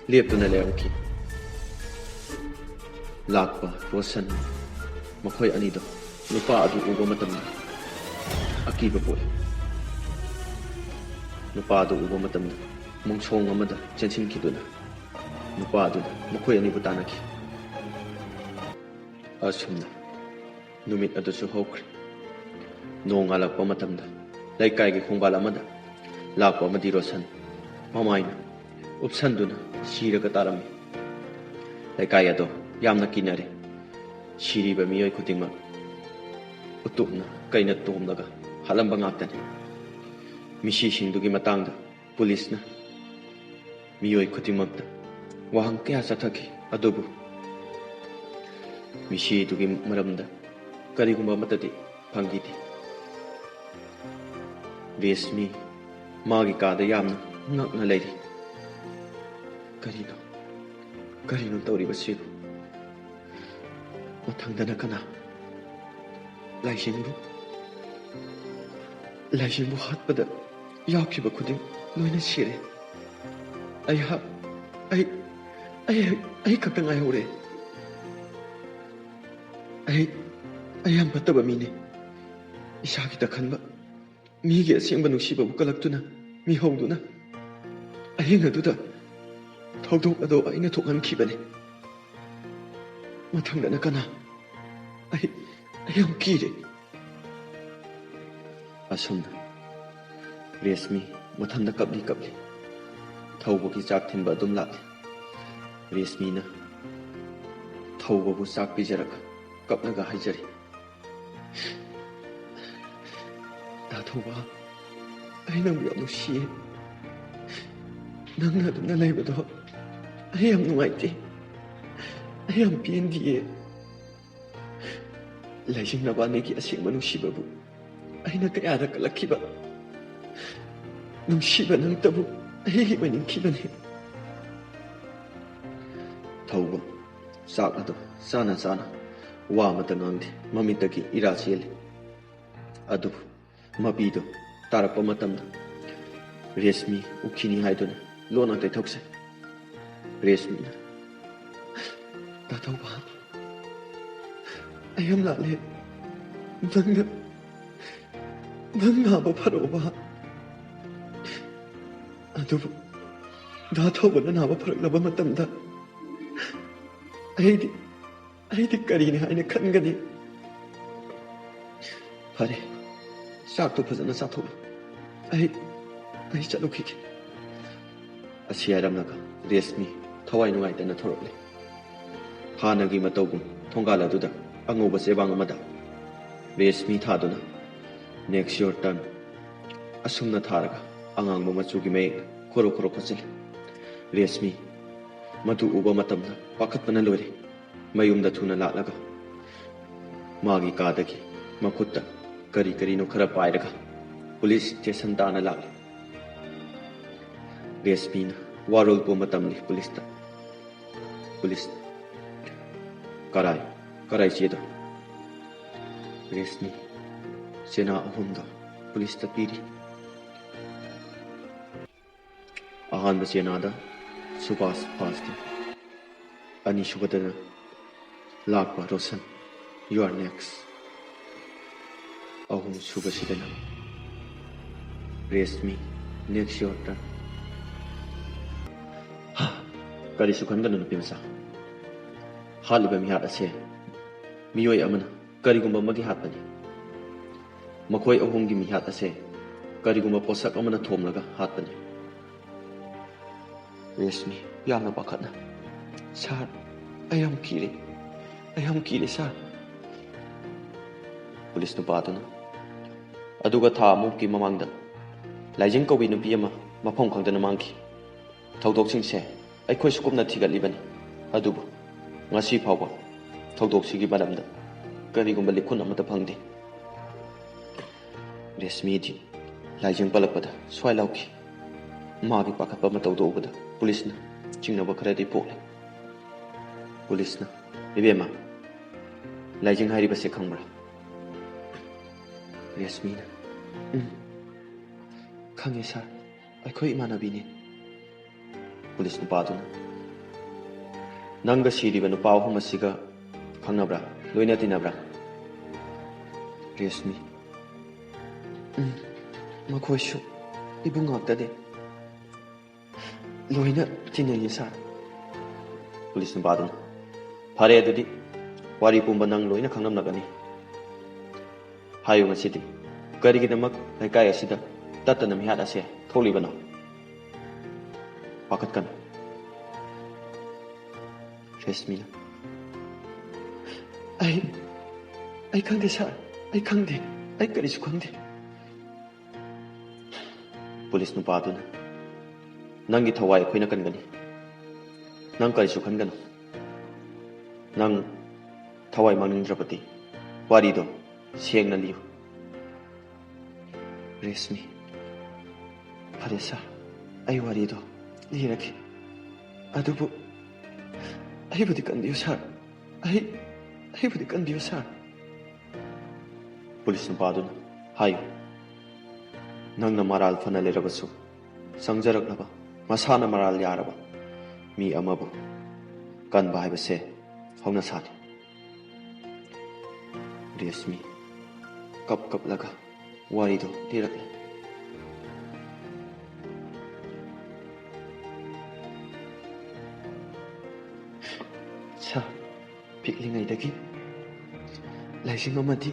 ꯂꯦꯞꯇꯨꯅ ꯂꯩꯔꯝꯈꯤ꯫ ꯂꯥꯛꯄ ꯔꯣꯁꯟ ꯃꯈꯣꯏ ꯑꯅꯤꯗꯣ ꯅꯨꯄꯥ ꯑꯗꯨ ꯎꯕ ꯃꯇꯝꯗ ꯑꯀꯤꯕ ꯄꯣꯛꯏ꯫ ꯅꯨꯄꯥ ꯑꯗꯨ ꯎꯕ ꯃꯇꯝꯗ ꯃꯣꯡꯁꯣꯡ ꯑꯃꯗ ꯆꯦꯟꯁꯤꯟꯈꯤꯗꯨꯅ ꯅꯨꯄꯥ ꯑꯗꯨꯅ ꯃꯈꯣꯏ ꯑꯅꯤꯕꯨ ꯇꯥꯟꯅꯈꯤ꯫ ꯑꯁꯨꯝꯅ ꯅꯨꯃꯤꯠ ꯑꯗꯨꯁꯨ ꯍꯧꯈ꯭ꯔꯦ꯫ ꯅꯣꯡꯉꯥꯜꯂꯛꯄ ꯃꯇꯝꯗ ꯂꯩꯀꯥꯏꯒꯤ ꯈꯣꯡꯕꯥꯜ ꯑꯃꯗ ꯂꯥꯛꯄ ꯑꯃꯗꯤ ꯔꯣꯁꯟ ꯃꯃꯥꯏꯅ ꯎꯞꯁꯟꯗꯨꯅ ꯁꯤꯔꯒ ꯇꯥꯔꯝꯃꯤ꯫ ꯂꯩꯀꯥꯏ ꯑꯗꯣ ꯌꯥꯝꯅ ꯀꯤꯅꯔꯦ꯫ ꯁꯤꯔꯤꯕ ꯃꯤꯑꯣꯏ ꯈꯨꯗꯤꯡꯃꯛ ꯎꯇꯨꯞꯅ ꯀꯩꯅ ꯇꯣꯝꯂꯒ ꯍꯥꯠꯂꯝꯕ ꯉꯥꯛꯇꯅꯤ꯫ ꯃꯤꯁꯤꯁꯤꯡꯗꯨꯒꯤ ꯃꯇꯥꯡꯗ ꯄꯨꯂꯤꯁꯅ ꯃꯤꯑꯣꯏ ꯈꯨꯗꯤꯡꯃꯛꯇ ꯋꯥꯍꯪ ꯀꯌꯥ ꯆꯠꯊꯈꯤ, ꯑꯗꯨꯕꯨ ꯃꯤꯁꯤꯗꯨꯒꯤ ꯃꯔꯝꯗ ꯀꯔꯤꯒꯨꯝꯕ ꯑꯃꯠꯇꯗꯤ ꯐꯪꯈꯤꯗꯦ꯫ ꯔꯦꯁꯃꯤ ꯃꯥꯒꯤ ꯀꯥꯗ ꯌꯥꯝꯅ ꯉꯛꯅ ꯂꯩꯔꯤ꯫ ꯀꯔꯤꯅꯣ, ꯀꯔꯤꯅꯣ ꯇꯧꯔꯤꯕꯁꯤꯕꯨ? ꯃꯊꯪꯗꯅ ꯀꯅꯥ? ꯂꯥꯏꯁꯤꯡꯕꯨ, ꯂꯥꯏꯁꯤꯡꯕꯨ ꯍꯥꯠꯄꯗ ꯌꯥꯎꯈꯤꯕ ꯈꯨꯗꯤꯡ ꯂꯣꯏꯅ ꯁꯤꯔꯦ꯫ ꯑꯩꯍꯥꯛ, ꯑꯩ, ꯑꯩ, ꯑꯩ ꯈꯛꯇ ꯉꯥꯏꯍꯧꯔꯦ꯫ ꯑꯩ, ꯑꯩ ꯌꯥꯝ ꯐꯠꯇꯕ ꯃꯤꯅꯤ꯫ ꯏꯁꯥꯒꯤꯗ ꯈꯟꯕ ꯃꯤꯒꯤ ꯑꯁꯦꯡꯕ ꯅꯨꯡꯁꯤꯕꯕꯨ ꯀꯜꯂꯛꯇꯨꯅ, ꯃꯤꯍꯧꯗꯨꯅ, ꯑꯍꯤꯡ ꯑꯗꯨꯗ ꯊꯧꯗꯣꯛ ꯑꯗꯨ ꯑꯩꯅ ꯊꯣꯛꯍꯟꯈꯤꯕꯅꯤ꯫ ꯃꯊꯪꯗꯅ ꯀꯅꯥ? ꯑꯩ, ꯑꯩ ꯌꯥꯝ ꯀꯤꯔꯦ꯫ ꯑꯁꯨꯝꯅ ꯔꯦꯁꯃꯤ ꯃꯊꯟꯗ ꯀꯞꯂꯤ ꯀꯞꯂꯤ ꯊꯧꯕꯒꯤ ꯆꯥꯛ ꯊꯤꯟꯕ ꯑꯗꯨꯝ ꯂꯥꯛꯂꯤ꯫ ꯔꯦꯁꯃꯤꯅ ꯊꯧꯕꯕꯨ ꯆꯥꯛ ꯄꯤꯖꯔꯒ ꯀꯞꯂꯒ ꯍꯥꯏꯖꯔꯤ, "ꯇꯥ ꯊꯧꯕ, ꯑꯩ ꯅꯪꯕꯨ ꯌꯥꯝ ꯅꯨꯡꯁꯤꯌꯦ꯫ ꯅꯪꯅ ꯑꯗꯨꯝꯅ ꯂꯩꯕꯗꯣ ꯑꯩ ꯌꯥꯝ ꯅꯨꯡꯉꯥꯏꯇꯦ꯫ ꯑꯩ ꯌꯥꯝ ꯄꯦꯟꯗꯤꯌꯦ꯫ ꯂꯥꯏꯖꯤꯡ ꯅꯕꯥꯅꯤꯒꯤ ꯑꯁꯦꯡꯕ ꯅꯨꯡꯁꯤꯕꯕꯨ ꯑꯩꯅ ꯀꯌꯥꯗ ꯀꯜꯂꯛꯈꯤꯕ꯫ ꯅꯨꯡꯁꯤꯕ ꯅꯪꯇꯕꯨ ꯑꯩꯒꯤ ꯑꯣꯏꯅꯤꯡꯈꯤꯕꯅꯤ꯫" ꯊꯧꯕ, ꯆꯥꯛ ꯑꯗꯨ ꯆꯥꯅ ꯆꯥꯅ ꯋꯥ ꯑꯃꯠꯇ ꯉꯥꯡꯗꯦ꯫ ꯃꯃꯤꯠꯇꯒꯤ ꯏꯔꯥ ꯆꯦꯜꯂꯤ꯫ ꯑꯗꯨꯕꯨ ꯃꯄꯤꯗꯨ ꯇꯥꯔꯛꯄ ꯃꯇꯝꯗ ꯔꯦꯁꯃꯤ ꯎꯈꯤꯅꯤ ꯍꯥꯏꯗꯨꯅ ꯂꯣꯟꯅ ꯇꯩꯊꯣꯛꯆꯩ꯫ ꯔꯦꯁꯃꯤꯅ, "ꯇꯥꯊꯧꯕ, ꯑꯩ ꯌꯥꯝ ꯂꯥꯜꯂꯦ꯫ ꯅꯪꯅ, ꯅꯪ ꯅꯥꯕ ꯐꯔꯛꯑꯣꯕ꯫ ꯑꯗꯨꯕꯨ ꯗꯥ ꯊꯧꯕꯅ ꯅꯥꯕ ꯐꯔꯛꯂꯕ ꯃꯇꯝꯗ ꯑꯩꯗꯤ, ꯑꯩꯗꯤ ꯀꯔꯤꯅꯤ ꯍꯥꯏꯅ ꯈꯟꯒꯅꯤ? ꯐꯔꯦ, ꯆꯥꯛꯇꯣ ꯐꯖꯅ ꯆꯥꯊꯣꯛꯎ꯫ ꯑꯩ, ꯑꯩ ꯆꯠꯂꯨꯈꯤꯒꯦ꯫" ꯑꯁꯤ ꯍꯥꯏꯔꯝꯂꯒ ꯔꯦꯁꯃꯤ ꯊꯋꯥꯏ ꯅꯨꯡꯉꯥꯏꯇꯅ ꯊꯣꯔꯛꯂꯦ꯫ ꯍꯥꯟꯅꯒꯤ ꯃꯇꯧꯒꯨꯝ ꯊꯣꯡꯒꯥꯜ ꯑꯗꯨꯗ ꯑꯉꯧꯕ ꯆꯦꯕꯥꯡ ꯑꯃꯗ ꯔꯦꯁꯃꯤ ꯊꯥꯗꯨꯅ, "Next your turn" ꯑꯁꯨꯝꯅ ꯊꯥꯔꯒ ꯑꯉꯥꯡꯕ ꯃꯆꯨꯒꯤ ꯃꯌꯦꯛꯅ ꯈꯣꯔꯣ ꯈꯣꯔꯣ ꯈꯣꯠꯆꯤꯜꯂꯤ꯫ ꯔꯦꯁꯃꯤ ꯃꯗꯨ ꯎꯕ ꯃꯇꯝꯗ ꯄꯥꯈꯠꯄꯅ ꯂꯣꯏꯔꯦ꯫ ꯃꯌꯨꯝꯗ ꯊꯨꯅ ꯂꯥꯛꯂꯒ ꯃꯥꯒꯤ ꯀꯥꯗꯒꯤ ꯃꯈꯨꯠꯇ ꯀꯔꯤ ꯀꯔꯤꯅꯣ ꯈꯔ ꯄꯥꯏꯔꯒ ꯄꯨꯂꯤꯁ ꯁ꯭ꯇꯦꯁꯟ ꯇꯥꯅ ꯂꯥꯛꯂꯤ꯫ ꯔꯦꯁꯃꯤꯅ ꯋꯥꯔꯣꯜ ꯄꯨꯝꯕ ꯇꯝꯂꯤ ꯄꯨꯂꯤꯁꯇ꯫ ꯄꯨꯂꯤꯁꯅ, "ꯀꯔꯥꯏ, ꯀꯔꯥꯏ ꯆꯦꯗꯣ?" ꯔꯦꯁꯃꯤ, ꯆꯦꯅꯥ ꯑꯍꯨꯝꯗꯣ ꯄꯨꯂꯤꯁꯇ ꯄꯤꯔꯤ꯫ ꯑꯍꯥꯟꯕ ꯆꯦꯅꯥꯗ ꯁꯨꯕꯥꯁ ꯐꯥꯁꯅꯤ꯫ ꯑꯅꯤꯁꯨꯕꯗꯅ ꯂꯥꯛꯄ Roshan, "You are next"꯫ ꯑꯍꯨꯝꯁꯨꯕꯁꯤꯗꯅ Rashmi, "Next your turn"꯫ ꯍꯥ, ꯀꯔꯤꯁꯨ ꯈꯟꯒꯅꯨ ꯅꯨꯄꯤ ꯃꯆꯥ꯫ ꯍꯥꯠꯂꯤꯕ ꯃꯤꯍꯥꯠ ꯑꯁꯦ ꯃꯤꯑꯣꯏ ꯑꯃꯅ ꯀꯔꯤꯒꯨꯝꯕ ꯑꯃꯒꯤ ꯍꯥꯠꯄꯅꯤ꯫ ꯃꯈꯣꯏ ꯑꯍꯨꯝꯒꯤ ꯃꯤꯍꯥꯠ ꯑꯁꯦ ꯀꯔꯤꯒꯨꯝꯕ ꯄꯣꯠꯁꯛ ꯑꯃꯅ ꯊꯣꯝꯂꯒ ꯍꯥꯠꯄꯅꯤ꯫ ꯔꯦꯁꯃꯤ, ꯌꯥꯝꯅ ꯄꯥꯈꯠꯅ, "ꯁꯥꯔ, ꯑꯩ ꯌꯥꯝ ꯀꯤꯔꯦ꯫ ꯑꯩ ꯌꯥꯝ ꯀꯤꯔꯦ, ꯁꯥꯔ"꯫ ꯄꯨꯂꯤꯁ ꯅꯨꯄꯥꯗꯨꯅ, "ꯑꯗꯨꯒ ꯊꯥ ꯑꯃꯨꯛꯀꯤ ꯃꯃꯥꯡꯗ ꯂꯥꯏꯖꯤꯡ ꯀꯧꯕꯤ ꯅꯨꯄꯤ ꯑꯃ ꯃꯐꯝ ꯈꯪꯗꯅ ꯃꯥꯡꯈꯤ꯫ ꯊꯧꯗꯣꯛꯁꯤꯡꯁꯦ ꯑꯩꯈꯣꯏꯁꯨ ꯀꯨꯞꯅ ꯊꯤꯒꯠꯂꯤꯕꯅꯤ, ꯑꯗꯨꯕꯨ ꯉꯁꯤ ꯐꯥꯎꯕ ꯊꯧꯗꯣꯛꯁꯤꯒꯤ ꯃꯔꯝꯗ ꯀꯔꯤꯒꯨꯝꯕ ꯂꯤꯈꯨꯟ ꯑꯃꯠꯇ ꯐꯪꯗꯦ"꯫ ꯔꯦꯁꯃꯤꯗꯤ ꯂꯥꯏꯖꯪ ꯄꯜꯂꯛꯄꯗ ꯁ꯭ꯋꯥꯏ ꯂꯥꯎꯈꯤ꯫ ꯃꯥꯒꯤ ꯄꯥꯈꯠꯄ ꯃꯇꯧꯗꯨ ꯎꯕꯗ ꯄꯨꯂꯤꯁꯅ ꯆꯤꯡꯅꯕ ꯈꯔꯗꯤ ꯄꯣꯛꯂꯦ꯫ ꯄꯨꯂꯤꯁꯅ, "ꯏꯕꯦꯝꯃ, ꯂꯥꯏꯖꯤꯡ ꯍꯥꯏꯔꯤꯕꯁꯦ ꯈꯪꯕ꯭ꯔꯥ?" ꯔꯦꯁꯃꯤꯅ, "ꯎꯝ, ꯈꯪꯉꯦ ꯁꯥꯔ, ꯑꯩꯈꯣꯏ ꯏꯃꯥꯟꯅꯕꯤꯅꯤ꯫" ꯄꯨꯂꯤꯁ ꯅꯨꯄꯥꯗꯨꯅ, "ꯅꯪꯒ ꯁꯤꯔꯤꯕ ꯅꯨꯄꯥ ꯑꯍꯨꯝ ꯑꯁꯤꯒ ꯈꯪꯅꯕ꯭ꯔꯥ? ꯂꯣꯏꯅ ꯇꯤꯟꯅꯕ꯭ꯔꯥ?" ꯔꯦꯁꯃꯤ, "ꯎꯝ, ꯃꯈꯣꯏꯁꯨ ꯏꯕꯨꯡ ꯉꯥꯛꯇꯅꯦ꯫ ꯂꯣꯏꯅ ꯇꯤꯟꯅꯩꯌꯦ ꯁꯥꯔ꯫" ꯄꯨꯂꯤꯁ ꯅꯨꯄꯥꯗꯨꯅ, "ꯐꯔꯦ, ꯑꯗꯨꯗꯤ ꯋꯥꯔꯤ ꯄꯨꯝꯕ ꯅꯪ ꯂꯣꯏꯅ ꯈꯪꯂꯝꯂꯒꯅꯤ꯫ ꯍꯥꯏꯌꯨ, ꯉꯁꯤꯗꯤ ꯀꯔꯤꯒꯤꯗꯃꯛ ꯂꯩꯀꯥꯏ ꯑꯁꯤꯗ ꯇꯠꯇꯅ ꯃꯤꯍꯥꯠ ꯑꯁꯦ ꯊꯣꯛꯂꯤꯕꯅꯣ? ꯄꯥꯈꯠꯀꯅꯨ꯫" ꯔꯦꯁꯃꯤꯅ, "ꯑꯩ, ꯑꯩ ꯈꯪꯗꯦ ꯁꯥꯔ, ꯑꯩ ꯈꯪꯗꯦ, ꯑꯩ ꯀꯔꯤꯁꯨ ꯈꯪꯗꯦ꯫" ꯄꯨꯂꯤꯁ ꯅꯨꯄꯥꯗꯨꯅ, "ꯅꯪꯒꯤ ꯊꯋꯥꯏ ꯑꯩꯈꯣꯏꯅ ꯀꯟꯒꯅꯤ꯫ ꯅꯪ ꯀꯔꯤꯁꯨ ꯈꯟꯒꯅꯨ꯫ ꯅꯪ ꯊꯋꯥꯏ ꯃꯥꯡꯅꯤꯡꯗ꯭ꯔꯕꯗꯤ ꯋꯥꯔꯤꯗꯣ ꯁꯦꯡꯅ ꯂꯤꯌꯨ꯫" ꯔꯦꯁꯃꯤ, "ꯐꯔꯦ ꯁꯥꯔ, ꯑꯩ ꯋꯥꯔꯤꯗꯣ ꯂꯤꯔꯒꯦ꯫ ꯑꯗꯨꯕꯨ ꯑꯩꯕꯨꯗꯤ ꯀꯟꯕꯤꯌꯨ ꯁꯥꯔ꯫ ꯑꯩ, ꯑꯩꯕꯨꯗꯤ ꯀꯟꯕꯤꯌꯨ ꯁꯥꯔ꯫" ꯄꯨꯂꯤꯁ ꯅꯨꯄꯥꯗꯨꯅ, "ꯍꯥꯏꯌꯨ, ꯅꯪꯅ ꯃꯔꯥꯜ ꯐꯅ ꯂꯩꯔꯕꯁꯨ, ꯆꯪꯖꯔꯛꯂꯕ, ꯃꯁꯥꯅ ꯃꯔꯥꯜ ꯌꯥꯔꯕ ꯃꯤ ꯑꯃꯕꯨ ꯀꯟꯕ ꯍꯥꯏꯕꯁꯦ ꯍꯧꯅꯁꯥꯅꯤ꯫" ꯔꯦꯁꯃꯤ ꯀꯞ ꯀꯞꯂꯒ ꯋꯥꯔꯤꯗꯣ ꯂꯤꯔꯛꯂꯦ꯫ ꯁꯥꯔ, ꯄꯤꯛꯂꯤꯉꯩꯗꯒꯤ ꯂꯥꯏꯁꯤꯡ ꯑꯃꯗꯤ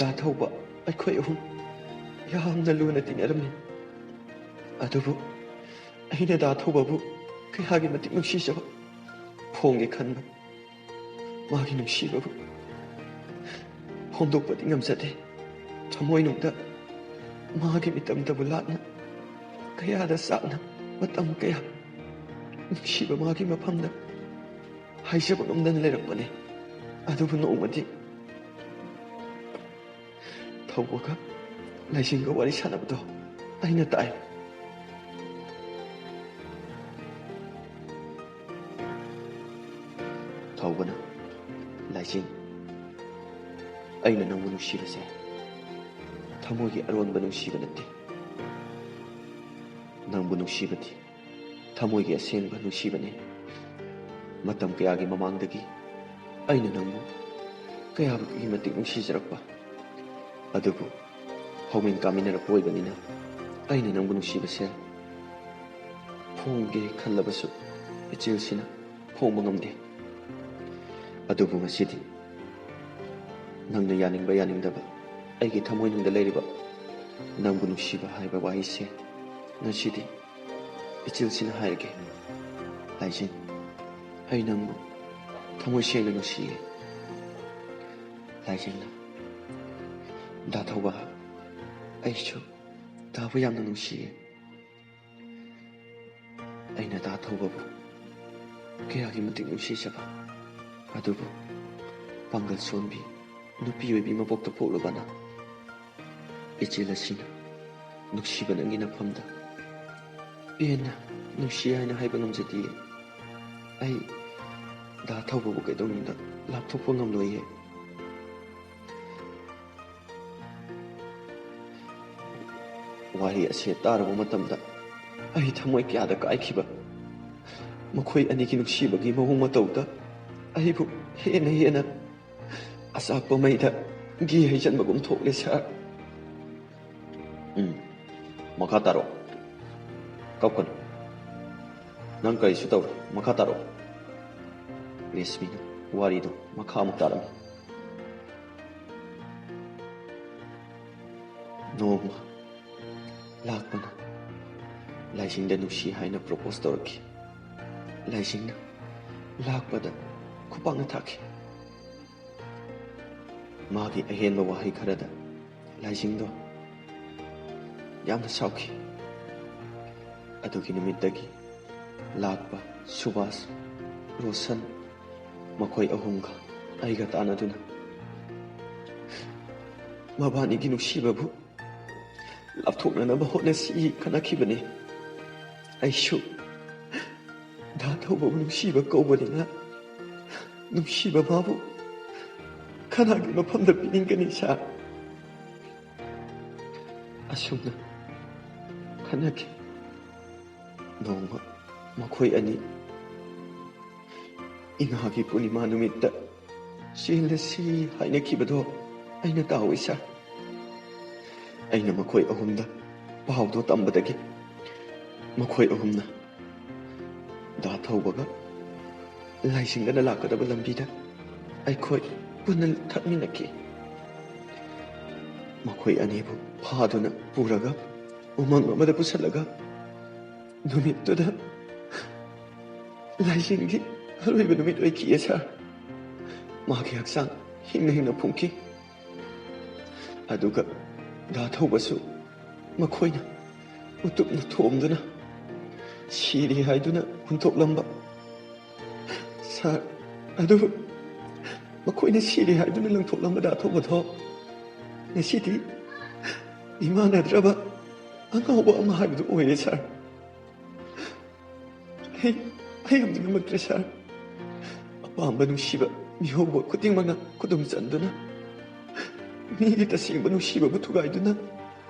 ꯗꯥ ꯊꯧꯕ, ꯑꯩꯈꯣꯏ ꯑꯍꯨꯝ ꯌꯥꯝꯅ ꯂꯨꯅ ꯇꯤꯟꯅꯔꯝꯃꯤ꯫ ꯑꯗꯨꯕꯨ ꯑꯩꯅ ꯗꯥ ꯊꯧꯕꯕꯨ ꯀꯌꯥꯒꯤ ꯃꯇꯤꯛ ꯅꯨꯡꯁꯤꯖꯕ ꯐꯣꯡꯒꯦ ꯈꯟꯕ, ꯃꯥꯒꯤ ꯅꯨꯡꯁꯤꯕꯕꯨ ꯐꯣꯡꯗꯣꯛꯄꯗꯤ ꯉꯝꯖꯗꯦ꯫ ꯊꯃꯣꯏꯅꯨꯡꯗ ꯃꯥꯒꯤ ꯃꯤꯇꯝꯗꯕꯨ ꯂꯥꯠꯅ, ꯀꯌꯥꯗ ꯆꯥꯛꯅ, ꯃꯇꯝ ꯀꯌꯥ ꯅꯨꯡꯁꯤꯕ ꯃꯥꯒꯤ ꯃꯐꯝꯗ ꯍꯥꯏꯖꯕ ꯉꯝꯗꯅ ꯂꯩꯔꯛꯄꯅꯤ꯫ ꯑꯗꯨꯕꯨ ꯅꯣꯡꯃꯗꯤ ꯊꯧꯕꯒ ꯂꯥꯏꯁꯤꯡꯒ ꯋꯥꯔꯤ ꯁꯥꯟꯅꯕꯗꯣ ꯑꯩꯅ ꯇꯥꯏ꯫ ꯊꯧꯕꯅ, "ꯂꯥꯏꯖꯤꯡ, ꯑꯩꯅ ꯅꯪꯕꯨ ꯅꯨꯡꯁꯤꯕꯁꯦ ꯊꯃꯣꯏꯒꯤ ꯑꯔꯣꯟꯕ ꯅꯨꯡꯁꯤꯕ ꯅꯠꯇꯦ꯫ ꯅꯪꯕꯨ ꯅꯨꯡꯁꯤꯕꯗꯤ ꯊꯃꯣꯏꯒꯤ ꯑꯁꯦꯡꯕ ꯅꯨꯡꯁꯤꯕꯅꯤ꯫ ꯃꯇꯝ ꯀꯌꯥꯒꯤ ꯃꯃꯥꯡꯗꯒꯤ ꯑꯩꯅ ꯅꯪꯕꯨ ꯀꯌꯥꯒꯤ ꯃꯇꯤꯛ ꯅꯨꯡꯁꯤꯖꯔꯛꯄ ꯑꯗꯨꯕꯨ ꯍꯧꯃꯤꯟ ꯀꯥꯃꯤꯟꯅꯔꯛꯄ ꯑꯣꯏꯕꯅꯤꯅ ꯑꯩꯅ ꯅꯪꯕꯨ ꯅꯨꯡꯁꯤꯕꯁꯦ ꯐꯣꯡꯒꯦ ꯈꯜꯂꯕꯁꯨ ꯏꯆꯦꯜꯁꯤꯅ ꯐꯣꯡꯕ ꯉꯝꯗꯦ꯫ ꯑꯗꯨꯕꯨ ꯉꯁꯤꯗꯤ ꯅꯪꯅ ꯌꯥꯅꯤꯡꯕ ꯌꯥꯅꯤꯡꯗꯕ ꯑꯩꯒꯤ ꯊꯃꯣꯏꯅꯨꯡꯗ ꯂꯩꯔꯤꯕ ꯅꯪꯕꯨ ꯅꯨꯡꯁꯤꯕ ꯍꯥꯏꯕ ꯋꯥꯍꯩꯁꯦ ꯉꯁꯤꯗꯤ ꯏꯆꯦꯜꯁꯤꯅ ꯍꯥꯏꯔꯒꯦ꯫ ꯂꯥꯏꯖꯤꯡ, ꯑꯩ ꯅꯪꯕꯨ ꯊꯃꯣꯏ ꯁꯦꯡꯅ ꯅꯨꯡꯁꯤꯌꯦ꯫ ꯂꯥꯏꯖꯤꯡꯅ, ꯗꯥ ꯊꯧꯕ, ꯑꯩꯁꯨ ꯗꯥꯕꯨ ꯌꯥꯝꯅ ꯅꯨꯡꯁꯤꯌꯦ꯫ ꯑꯩꯅ ꯗꯥ ꯊꯧꯕꯕꯨ ꯀꯌꯥꯒꯤ ꯃꯇꯤꯛ ꯅꯨꯡꯁꯤꯖꯕ ꯑꯗꯨꯕꯨ ꯄꯥꯡꯒꯜ ꯁꯣꯟꯕꯤ ꯅꯨꯄꯤ ꯑꯣꯏꯕꯤ ꯃꯄꯣꯛꯇ ꯄꯣꯛꯂꯨꯕꯅ ꯏꯆꯦꯜ ꯑꯁꯤꯅ ꯅꯨꯡꯁꯤꯕ ꯅꯪꯒꯤ ꯅꯐꯝꯗ ꯄꯦꯟꯅ ꯅꯨꯡꯁꯤ ꯍꯥꯏꯅ ꯍꯥꯏꯕ ꯉꯝꯖꯗꯤꯌꯦ꯫ ꯑꯩ ꯗꯥ ꯊꯧꯕꯕꯨ ꯀꯩꯗꯧꯅꯨꯡꯗ ꯂꯥꯞꯊꯣꯛꯄ ꯉꯝꯂꯣꯏꯌꯦ꯫ ꯋꯥꯔꯤ ꯑꯁꯤ ꯇꯥꯔꯨꯕ ꯃꯇꯝꯗ ꯑꯩ ꯊꯃꯣꯏ ꯀꯌꯥꯗ ꯀꯥꯏꯈꯤꯕ, ꯃꯈꯣꯏ ꯑꯅꯤꯒꯤ ꯅꯨꯡꯁꯤꯕꯒꯤ ꯃꯑꯣꯡ ꯃꯇꯧꯗ ꯑꯩꯕꯨ ꯍꯦꯟꯅ ꯍꯦꯟꯅ ꯑꯆꯥꯛꯄ ꯃꯩꯗ ꯘꯤ ꯍꯩꯖꯤꯟꯕꯒꯨꯝ ꯊꯣꯛꯂꯦ ꯁꯥꯔ꯫ ꯎꯝ, ꯃꯈꯥ ꯇꯥꯔꯣ꯫ ꯀꯞꯀꯅꯨ꯫ ꯅꯪ ꯀꯔꯤꯁꯨ ꯇꯧꯔꯣꯏ꯫ ꯃꯈꯥ ꯇꯥꯔꯣ꯫ ꯔꯦꯁꯃꯤꯅ ꯋꯥꯔꯤꯗꯨ ꯃꯈꯥ ꯑꯃꯨꯛ ꯇꯥꯔꯝꯃꯤ꯫ ꯅꯣꯡꯃ ꯂꯥꯛꯄꯅ ꯂꯥꯏꯖꯤꯡꯗ ꯅꯨꯡꯁꯤ ꯍꯥꯏꯅ ꯄ꯭ꯔꯣꯄꯣꯁ ꯇꯧꯔꯛꯈꯤ꯫ ꯂꯥꯏꯖꯤꯡꯅ ꯂꯥꯛꯄꯗ ꯈꯨꯄꯥꯛꯅ ꯊꯥꯈꯤ꯫ ꯃꯥꯒꯤ ꯑꯍꯦꯟꯕ ꯋꯥꯍꯩ ꯈꯔꯗ ꯂꯥꯏꯖꯤꯡꯗꯣ ꯌꯥꯝꯅ ꯁꯥꯎꯈꯤ꯫ ꯑꯗꯨꯒꯤ ꯅꯨꯃꯤꯠꯇꯒꯤ ꯂꯥꯛꯄ ꯁꯨꯕꯥꯁ, ꯔꯣꯁꯟ, ꯃꯈꯣꯏ ꯑꯍꯨꯝꯒ ꯑꯩꯒ ꯇꯥꯟꯅꯗꯨꯅ ꯃꯕꯥꯅꯤꯒꯤ ꯅꯨꯡꯁꯤꯕꯕꯨ ꯂꯥꯞꯊꯣꯛꯅꯅꯕ ꯍꯣꯠꯅꯁꯤ ꯈꯟꯅꯈꯤꯕꯅꯤ꯫ ꯑꯩꯁꯨ ꯗꯥ ꯊꯧꯕꯕꯨ ꯅꯨꯡꯁꯤꯕ ꯀꯧꯕꯅꯤꯅ ꯅꯨꯡꯁꯤꯕ ꯃꯥꯕꯨ ꯀꯅꯥꯒꯤ ꯃꯐꯝꯗ ꯄꯤꯅꯤꯡꯒꯅꯤ, ꯁꯥꯔ? ꯑꯁꯨꯝꯅ ꯈꯟꯅꯈꯤ꯫ ꯅꯣꯡꯃ ꯃꯈꯣꯏ ꯑꯅꯤ ꯏꯉꯥꯒꯤ ꯄꯨꯔꯅꯤꯃꯥ ꯅꯨꯃꯤꯠꯇ ꯆꯦꯜꯂꯁꯤ ꯍꯥꯏꯅꯈꯤꯕꯗꯣ ꯑꯩꯅ ꯇꯥꯍꯧꯏ, ꯁꯥꯔ꯫ ꯑꯩꯅ ꯃꯈꯣꯏ ꯑꯍꯨꯝꯗ ꯄꯥꯎꯗꯣ ꯇꯝꯕꯗꯒꯤ ꯃꯈꯣꯏ ꯑꯍꯨꯝꯅ ꯗꯥ ꯊꯧꯕꯒ ꯂꯥꯏꯁꯤꯡꯗꯅ ꯂꯥꯛꯀꯗꯕ ꯂꯝꯕꯤꯗ ꯑꯩꯈꯣꯏ ꯄꯨꯟꯅ ꯊꯛꯃꯤꯟꯅꯈꯤ꯫ ꯃꯈꯣꯏ ꯑꯅꯤꯕꯨ ꯐꯥꯗꯨꯅ ꯄꯨꯔꯒ ꯎꯃꯪ ꯑꯃꯗ ꯄꯨꯁꯜꯂꯒ ꯅꯨꯃꯤꯠꯇꯨꯗ ꯂꯥꯏꯖꯤꯡꯒꯤ ꯑꯔꯣꯏꯕ ꯅꯨꯃꯤꯠ ꯑꯣꯏꯈꯤꯌꯦ, ꯁꯥꯔ꯫ ꯃꯥꯒꯤ ꯍꯛꯆꯥꯡ ꯍꯤꯡꯅ ꯍꯤꯡꯅ ꯐꯨꯝꯈꯤ꯫ ꯑꯗꯨꯒ ꯗꯥ ꯊꯧꯕꯁꯨ ꯃꯈꯣꯏꯅ ꯎꯇꯨꯞꯅ ꯊꯣꯝꯗꯨꯅ ꯁꯤꯔꯦ ꯍꯥꯏꯗꯨꯅ ꯍꯨꯟꯊꯣꯛꯂꯝꯕ꯫ ꯁꯥꯔ, ꯑꯗꯨ ꯃꯈꯣꯏꯅ ꯁꯤꯔꯦ ꯍꯥꯏꯗꯨꯅ ꯂꯪꯊꯣꯛꯂꯝꯕ ꯗꯥ ꯊꯧꯕꯗꯣ ꯉꯁꯤꯗꯤ ꯏꯃꯥꯟꯅꯗ꯭ꯔꯕ ꯑꯉꯥꯎꯕ ꯑꯃ ꯍꯥꯏꯕꯗꯨ ꯑꯣꯏꯔꯦ, ꯁꯥꯔ꯫ ꯑꯩ, ꯑꯩ ꯌꯥꯝ ꯅꯤꯡꯉꯝꯃꯛꯇ꯭ꯔꯦ, ꯁꯥꯔ꯫ ꯑꯄꯥꯝꯕ ꯅꯨꯡꯁꯤꯕ ꯃꯤꯑꯣꯏꯕ ꯈꯨꯗꯤꯡꯃꯛꯅ ꯈꯨꯗꯨꯝ ꯆꯟꯗꯨꯅ ꯃꯤꯒꯤ ꯇꯁꯦꯡꯕ ꯅꯨꯡꯁꯤꯕꯕꯨ ꯊꯨꯒꯥꯏꯗꯨꯅ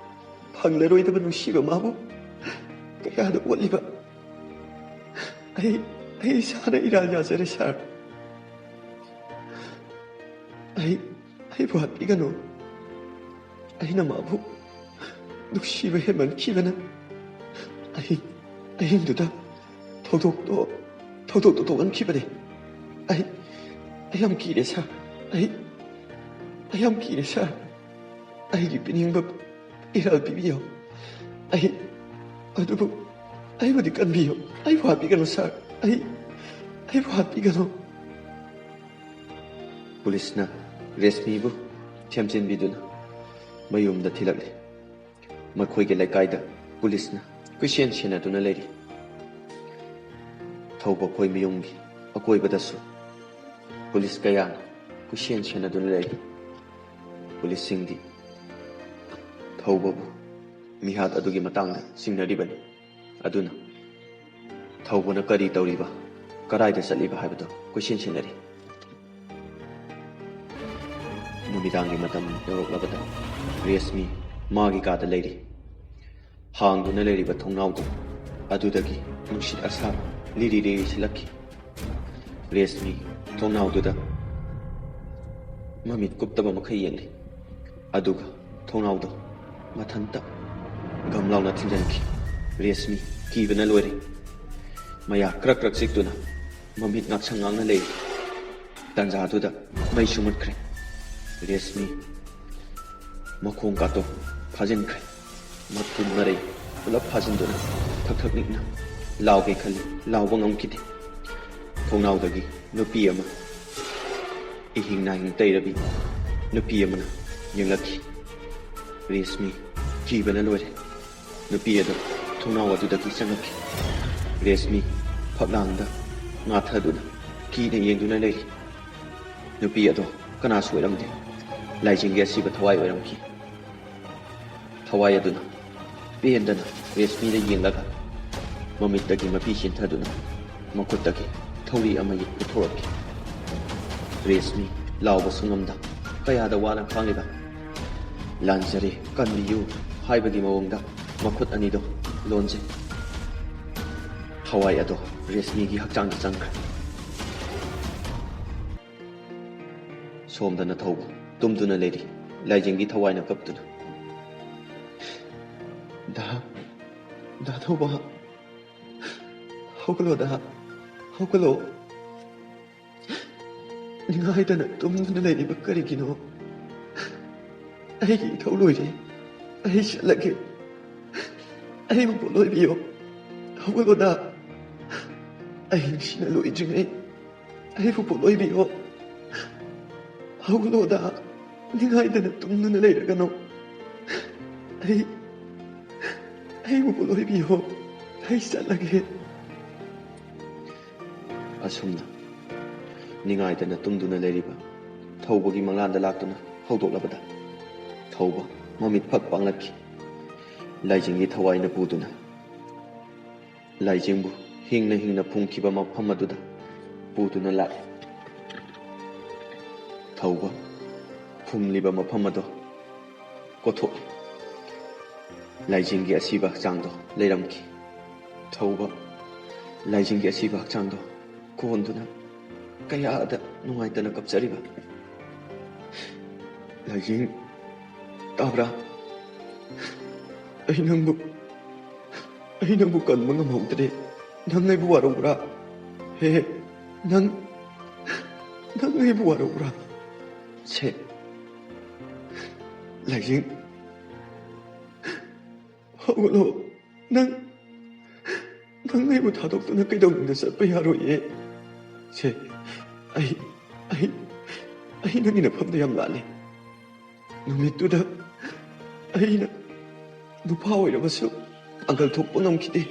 ꯐꯪꯂꯔꯣꯏꯗꯕ ꯅꯨꯡꯁꯤꯕ ꯃꯥꯕꯨ ꯀꯌꯥꯗ ꯑꯣꯠꯂꯤꯕ꯫ ꯑꯩ, ꯑꯩ ꯏꯁꯥꯅ ꯏꯔꯥꯜ ꯌꯥꯖꯔꯦ, ꯁꯥꯔ꯫ ꯑꯩ, ꯑꯩꯕꯨ ꯍꯥꯠꯄꯤꯒꯅꯨ꯫ ꯑꯩꯅ ꯃꯥꯕꯨ ꯅꯨꯡꯁꯤꯕ ꯍꯦꯟꯃꯟꯈꯤꯕꯅ ꯑꯍꯤꯡ, ꯑꯍꯤꯡꯗꯨꯗ ꯊꯧꯗꯣꯛꯇꯣ, ꯊꯧꯗꯣꯛꯇꯣ ꯊꯣꯛꯍꯟꯈꯤꯕꯅꯦ꯫ ꯑꯩ, ꯑꯩ ꯌꯥꯝ ꯀꯤꯔꯦ, ꯁꯥꯔ꯫ ꯑꯩ, ꯑꯩ ꯌꯥꯝ ꯀꯤꯔꯦ, ꯁꯥꯔ꯫ ꯑꯩꯒꯤ ꯄꯤꯅꯤꯡꯕ ꯏꯔꯥꯜ ꯄꯤꯕꯤꯌꯣ꯫ ꯑꯩ, ꯑꯗꯨꯕꯨ ꯑꯩꯕꯨꯗꯤ ꯀꯟꯕꯤꯌꯨ꯫ ꯑꯩꯕꯨ ꯍꯥꯠꯄꯤꯒꯅꯨ, ꯁꯥꯔ꯫ ꯑꯩ, ꯑꯩꯕꯨ ꯍꯥꯠꯄꯤꯒꯅꯨ꯫ ꯄꯨꯂꯤꯁꯅ ꯔꯦꯁꯃꯤꯕꯨ ꯊꯦꯝꯖꯤꯟꯕꯤꯗꯨꯅ ꯃꯌꯨꯝꯗ ꯊꯤꯜꯂꯛꯂꯦ꯫ ꯃꯈꯣꯏꯒꯤ ꯂꯩꯀꯥꯏꯗ ꯄꯨꯂꯤꯁꯅ ꯀꯣꯏꯁꯦꯟ ꯁꯦꯟꯅꯗꯨꯅ ꯂꯩꯔꯤ꯫ ꯊꯧꯕ ꯈꯣꯏ ꯃꯌꯨꯝꯒꯤ ꯑꯀꯣꯏꯕꯗꯁꯨ ꯄꯨꯂꯤꯁ ꯀꯌꯥꯅ ꯀꯣꯏꯁꯦꯟ ꯁꯦꯟꯅꯗꯨꯅ ꯂꯩꯔꯤ꯫ ꯄꯨꯂꯤꯁꯁꯤꯡꯗꯤ ꯊꯧꯕꯕꯨ ꯃꯤꯍꯥꯠ ꯑꯗꯨꯒꯤ ꯃꯇꯥꯡꯗ ꯆꯤꯡꯅꯔꯤꯕꯅꯤ꯫ ꯑꯗꯨꯅ ꯊꯧꯕꯅ ꯀꯔꯤ ꯇꯧꯔꯤꯕ, ꯀꯗꯥꯏꯗ ꯆꯠꯂꯤꯕ ꯍꯥꯏꯕꯗꯨ ꯀꯣꯏꯁꯦꯟ ꯁꯦꯟꯅꯔꯤ꯫ ꯅꯨꯃꯤꯗꯥꯡꯒꯤ ꯃꯇꯝ ꯌꯧꯔꯛꯂꯕꯗ ꯔꯦꯁꯃꯤ ꯃꯥꯒꯤ ꯀꯥꯗ ꯂꯩꯔꯤ꯫ ꯍꯥꯡꯗꯨꯅ ꯂꯩꯔꯤꯕ ꯊꯣꯡꯅꯥꯎꯗꯨ ꯑꯗꯨꯗꯒꯤ ꯅꯨꯡꯁꯤꯠ ꯑꯁꯥꯕ ꯂꯤꯔꯤ ꯂꯤꯔꯤ ꯁꯤꯠꯂꯛꯈꯤ꯫ ꯔꯦꯁꯃꯤ ꯊꯣꯡꯅꯥꯎꯗꯨꯗ ꯃꯃꯤꯠ ꯀꯨꯞꯇꯕ ꯃꯈꯩ ꯌꯦꯡꯂꯤ꯫ ꯑꯗꯨꯒ ꯊꯣꯡꯅꯥꯎꯗꯣ ꯃꯊꯟꯇ ꯒꯝ ꯂꯥꯎꯅ ꯊꯤꯡꯖꯤꯟꯈꯤ꯫ ꯔꯦꯁꯃꯤ ꯀꯤꯕꯅ ꯂꯣꯏꯔꯦ꯫ ꯃꯌꯥ ꯀ꯭ꯔꯛ ꯀ꯭ꯔꯛ ꯆꯤꯛꯇꯨꯅ ꯃꯃꯤꯠ ꯉꯥꯡꯁꯪ ꯉꯥꯡꯅ ꯂꯩꯔꯤ꯫ ꯇꯟꯖꯥꯗꯨꯗ ꯃꯩꯁꯨ ꯃꯨꯠꯈ꯭ꯔꯦ꯫ ꯔꯦꯁꯃꯤ ꯃꯈꯣꯡ ꯀꯥꯇꯣ ꯐꯥꯖꯤꯟꯈ꯭ꯔꯦ꯫ ꯃꯈꯨꯠ ꯃꯔꯩ ꯄꯨꯂꯞ ꯐꯥꯖꯤꯟꯗꯨꯅ ꯊꯛ ꯊꯛ ꯅꯤꯛꯅ ꯂꯥꯎꯒꯦ ꯈꯜꯂꯤ, ꯂꯥꯎꯕ ꯉꯝꯈꯤꯗꯦ꯫ ꯊꯣꯡꯅꯥꯎꯗꯒꯤ ꯅꯨꯄꯤ ꯑꯃ, ꯏꯍꯤꯡ ꯅꯥꯍꯤꯡ ꯇꯩꯔꯕꯤ ꯅꯨꯄꯤ ꯑꯃꯅ ꯌꯦꯡꯂꯛꯈꯤ꯫ ꯔꯦꯁꯃꯤ ꯀꯤꯕꯅ ꯂꯣꯏꯔꯦ꯫ ꯅꯨꯄꯤ ꯑꯗꯨ ꯊꯣꯡꯅꯥꯎ ꯑꯗꯨꯗꯒꯤ ꯆꯪꯂꯛꯈꯤ꯫ ꯔꯦꯁꯃꯤ ꯐꯛꯂꯥꯡꯗ ꯉꯥꯊꯗꯨꯅ ꯀꯤꯅ ꯌꯦꯡꯗꯨꯅ ꯂꯩꯔꯤ꯫ ꯅꯨꯄꯤ ꯑꯗꯣ ꯀꯅꯥꯁꯨ ꯑꯣꯏꯔꯝꯗꯦ, ꯂꯥꯏꯖꯤꯡꯒꯤ ꯑꯁꯤꯕ ꯊꯋꯥꯏ ꯑꯣꯏꯔꯝꯈꯤ꯫ ꯊꯋꯥꯏ ꯑꯗꯨꯅ ꯄꯦꯟꯗꯅ ꯔꯦꯁꯃꯤꯗ ꯌꯦꯡꯂꯒ ꯃꯃꯤꯠꯇꯒꯤ ꯃꯄꯤ ꯆꯦꯟꯊꯗꯨꯅ ꯃꯈꯨꯠꯇꯒꯤ ꯊꯧꯔꯤ ꯑꯃ ꯄꯨꯊꯣꯔꯛꯈꯤ꯫ ꯔꯦꯁꯃꯤ ꯂꯥꯎꯕꯁꯨ ꯉꯝꯗ ꯀꯌꯥꯗ ꯋꯥꯅ ꯈꯥꯡꯂꯤꯕ꯫ "ꯂꯥꯟꯖꯔꯦ, ꯀꯟꯕꯤꯌꯨ" ꯍꯥꯏꯕꯒꯤ ꯃꯑꯣꯡꯗ ꯃꯈꯨꯠ ꯑꯅꯤꯗꯣ ꯂꯣꯟꯖꯩ꯫ ꯊꯋꯥꯏ ꯑꯗꯣ ꯔꯦꯁꯃꯤꯒꯤ ꯍꯛꯆꯥꯡꯗ ꯆꯪꯈ꯭ꯔꯦ꯫ ꯁꯣꯝꯗꯅ ꯊꯧꯕ ꯇꯨꯝꯗꯨꯅ ꯂꯩꯔꯤ, ꯂꯥꯏꯖꯤꯡꯒꯤ ꯊꯋꯥꯏꯅ ꯀꯞꯇꯨꯅ꯫ "ꯗꯥ, ꯗꯥ ꯊꯧꯕ, ꯍꯧꯒꯠꯂꯣ ꯗꯥ, ꯍꯧꯒꯠꯂꯣ꯫ ꯅꯤꯡꯉꯥꯏꯗꯅ ꯇꯨꯝꯗꯨꯅ ꯂꯩꯔꯤꯕ ꯀꯔꯤꯒꯤꯅꯣ? ꯑꯩꯒꯤ ꯏꯊꯧ ꯂꯣꯏꯔꯦ, ꯑꯩ ꯆꯠꯂꯒꯦ꯫ ꯑꯩꯕꯨ ꯄꯣꯠꯂꯣꯏꯕꯤꯌꯣ, ꯍꯧꯒꯠꯂꯣ ꯗꯥ꯫ ꯑꯩ ꯉꯁꯤꯅ ꯂꯣꯏꯗ꯭ꯔꯤꯉꯩ ꯑꯩꯕꯨ ꯄꯣꯠꯂꯣꯏꯕꯤꯌꯣ꯫ ꯍꯧꯒꯠꯂꯣ ꯗꯥ, ꯅꯤꯡꯉꯥꯏꯗꯅ ꯇꯨꯝꯗꯨꯅ ꯂꯩꯔꯒꯅꯨ꯫ ꯑꯩ, ꯑꯩꯕꯨ ꯄꯣꯠꯂꯣꯏꯕꯤꯌꯣ, ꯑꯩ ꯆꯠꯂꯒꯦ꯫" ꯑꯁꯨꯝꯅ ꯅꯤꯡꯉꯥꯏꯗꯅ ꯇꯨꯝꯗꯨꯅ ꯂꯩꯔꯤꯕ ꯊꯧꯕꯒꯤ ꯃꯪꯂꯥꯟꯗ ꯂꯥꯛꯇꯨꯅ ꯍꯧꯗꯣꯛꯂꯕꯗ ꯊꯧꯕ ꯃꯃꯤꯠ ꯐꯛ ꯄꯥꯡꯂꯛꯈꯤ꯫ ꯂꯥꯏꯖꯤꯡꯒꯤ ꯊꯋꯥꯏꯅ ꯄꯨꯗꯨꯅ ꯂꯥꯏꯖꯤꯡꯕꯨ ꯍꯤꯡꯅ ꯍꯤꯡꯅ ꯐꯨꯝꯈꯤꯕ ꯃꯐꯝ ꯑꯗꯨꯗ ꯄꯨꯗꯨꯅ ꯂꯥꯛꯏ꯫ ꯊꯧꯕ ꯐꯨꯝꯂꯤꯕ ꯃꯐꯝ ꯑꯗꯣ ꯀꯣꯊꯣꯛꯏ꯫ ꯂꯥꯏꯖꯤꯡꯒꯤ ꯑꯁꯤꯕ ꯍꯛꯆꯥꯡꯗꯣ ꯂꯩꯔꯝꯈꯤ꯫ ꯊꯧꯕ, ꯂꯥꯏꯖꯤꯡꯒꯤ ꯑꯁꯤꯕ ꯍꯛꯆꯥꯡꯗꯣ ꯀꯣꯟꯗꯨꯅ ꯀꯌꯥꯗ ꯅꯨꯡꯉꯥꯏꯇꯅ ꯀꯞꯆꯔꯤꯕ꯫ ꯂꯥꯏꯖꯤꯡ, ꯇꯥꯕ꯭ꯔꯥ? ꯑꯩ ꯅꯪꯕꯨ, ꯑꯩ ꯅꯪꯕꯨ ꯀꯟꯕ ꯉꯝꯍꯧꯗ꯭ꯔꯦ꯫ ꯅꯪ ꯑꯩꯕꯨ ꯋꯥꯔꯧꯕ꯭ꯔꯥ? ꯍꯦ, ꯅꯪ, ꯅꯪ ꯑꯩꯕꯨ ꯋꯥꯔꯧꯕ꯭ꯔꯥ? ꯁꯦ, ꯂꯥꯏꯖꯤꯡ, ꯍꯧꯒꯠꯂꯣ꯫ ꯅꯪ, ꯅꯪ ꯑꯩꯕꯨ ꯊꯥꯗꯣꯛꯇꯨꯅ ꯀꯩꯗꯧꯅꯨꯡꯗ ꯆꯠꯄ ꯌꯥꯔꯣꯏꯌꯦ꯫ ꯁꯦ, ꯑꯩ, ꯑꯩ, ꯑꯩ ꯅꯪꯒꯤ ꯅꯐꯝꯗ ꯌꯥꯝ ꯂꯥꯜꯂꯦ꯫ ꯅꯨꯃꯤꯠꯇꯨꯗ ꯑꯩꯅ ꯅꯨꯄꯥ ꯑꯣꯏꯔꯕꯁꯨ ꯄꯥꯡꯒꯜ ꯊꯣꯛꯄ ꯉꯝꯈꯤꯗꯦ꯫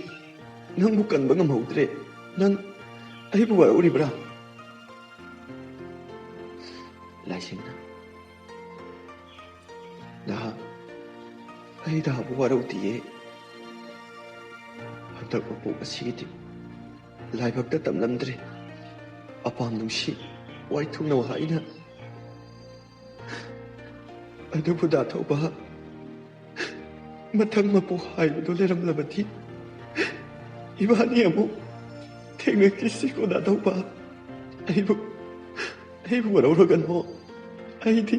ꯅꯪꯕꯨ ꯀꯟꯕ ꯉꯝꯍꯧꯗ꯭ꯔꯦ꯫ ꯅꯪ ꯑꯩꯕꯨ ꯋꯥꯔꯧꯔꯤꯕ꯭ꯔꯥ? ꯂꯥꯏꯁꯦꯡꯅ, ꯗꯥ, ꯑꯩ ꯗꯥꯕꯨ ꯋꯥꯔꯧꯗꯤꯌꯦ꯫ ꯍꯟꯗꯛ ꯃꯄꯣꯛ ꯑꯁꯤꯒꯤꯗꯤ ꯂꯥꯏꯕꯛꯇ ꯇꯝꯂꯝꯗ꯭ꯔꯦ꯫ ꯑꯄꯥꯝ ꯅꯨꯡꯁꯤ ꯋꯥꯏꯊꯨꯡꯅꯧ ꯍꯥꯏꯅ꯫ ꯑꯗꯨꯕꯨ ꯗꯥ ꯊꯧꯕ, ꯃꯊꯪ ꯃꯄꯣꯛ ꯍꯥꯏꯕꯗꯨ ꯂꯩꯔꯝꯂꯕꯗꯤ ꯏꯕꯥꯅꯤ ꯑꯃꯨꯛ ꯊꯦꯡꯅꯈꯤꯁꯤꯀꯣ ꯗꯥ ꯊꯧꯕ꯫ ꯑꯩꯕꯨ, ꯑꯩꯕꯨ ꯋꯥꯔꯧꯔꯒꯅꯣ꯫ ꯑꯩꯗꯤ,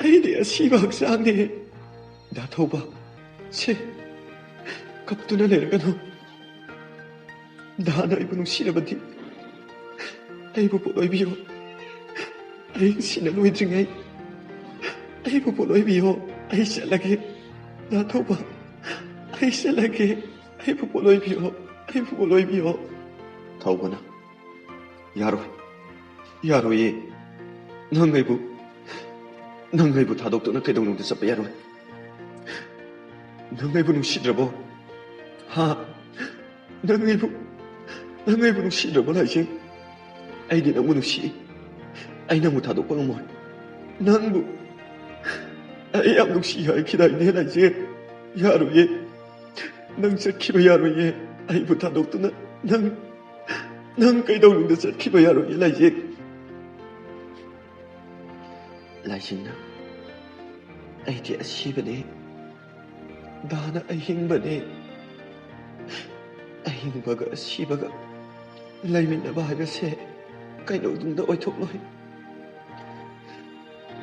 ꯑꯩꯗꯤ ꯑꯁꯤꯕ ꯍꯛꯆꯥꯡꯅꯦ꯫ ꯗꯥ ꯊꯧꯕ, ꯁꯦ, ꯀꯞꯇꯨꯅ ꯂꯩꯔꯒꯅꯨ꯫ ꯗꯥꯅ ꯑꯩꯕꯨ ꯅꯨꯡꯁꯤꯔꯕꯗꯤ ꯑꯩꯕꯨ ꯄꯣꯠꯂꯣꯏꯕꯤꯌꯣ꯫ ꯑꯩ ꯁꯤꯅ ꯂꯣꯏꯗ꯭ꯔꯤꯉꯩ ꯑꯩꯕꯨ ꯄꯣꯠꯂꯣꯏꯕꯤꯌꯣ꯫ ꯑꯩ ꯆꯠꯂꯒꯦ꯫ ꯗꯥ ꯊꯧꯕ, ꯑꯩ ꯆꯠꯂꯒꯦ꯫ ꯑꯩꯕꯨ ꯄꯣꯠꯂꯣꯏꯕꯤꯌꯣ꯫ ꯑꯩꯕꯨ ꯄꯣꯠꯂꯣꯏꯕꯤꯌꯣ꯫ ꯊꯧꯕꯅ, ꯌꯥꯔꯣꯏ, ꯌꯥꯔꯣꯏꯌꯦ꯫ ꯅꯪ ꯑꯩꯕꯨ, ꯅꯪ ꯑꯩꯕꯨ ꯊꯥꯗꯣꯛꯇꯨꯅ ꯀꯩꯗꯧꯅꯨꯡꯗ ꯆꯠꯄ ꯌꯥꯔꯣꯏ꯫ ꯅꯪ ꯑꯩꯕꯨ ꯅꯨꯡꯁꯤꯗ꯭ꯔꯕꯣ? ꯍꯥ? ꯅꯪ ꯑꯩꯕꯨ, ꯅꯪ ꯑꯩꯕꯨ ꯅꯨꯡꯁꯤꯗ꯭ꯔꯕꯣ, ꯂꯥꯏꯖꯦꯟ? ꯑꯩꯗꯤ ꯅꯪꯕꯨ ꯅꯨꯡꯁꯤ꯫ ꯑꯩ ꯅꯪꯕꯨ ꯊꯥꯗꯣꯛꯄ ꯉꯝꯃꯣꯏ꯫ ꯅꯪꯕꯨ ꯑꯩ ꯌꯥꯝ ꯅꯨꯡꯁꯤ ꯍꯥꯏꯈꯤꯗꯥꯏꯅꯦ, ꯂꯥꯏꯖꯦꯟ? ꯌꯥꯔꯣꯏꯌꯦ꯫ ꯅꯪ ꯆꯠꯈꯤꯕ ꯌꯥꯔꯣꯏꯌꯦ꯫ ꯑꯩꯕꯨ ꯊꯥꯗꯣꯛꯇꯨꯅ ꯅꯪ, ꯅꯪ ꯀꯩꯗꯧꯅꯨꯡꯗ ꯆꯠꯈꯤꯕ ꯌꯥꯔꯣꯏꯌꯦ, ꯂꯥꯏꯖꯦꯟ꯫ ꯂꯥꯏꯁꯤꯡꯅ, "ꯑꯩꯗꯤ ꯑꯁꯤꯕꯅꯤ, ꯗꯥꯅ ꯑꯍꯤꯡꯕꯅꯤ, ꯑꯍꯤꯡꯕꯒ ꯑꯁꯤꯕꯒ ꯂꯩꯃꯤꯟꯅꯕ ꯍꯥꯏꯕꯁꯦ ꯀꯩꯗꯧꯅꯨꯡꯗ ꯑꯣꯏꯊꯣꯛꯂꯣꯏ꯫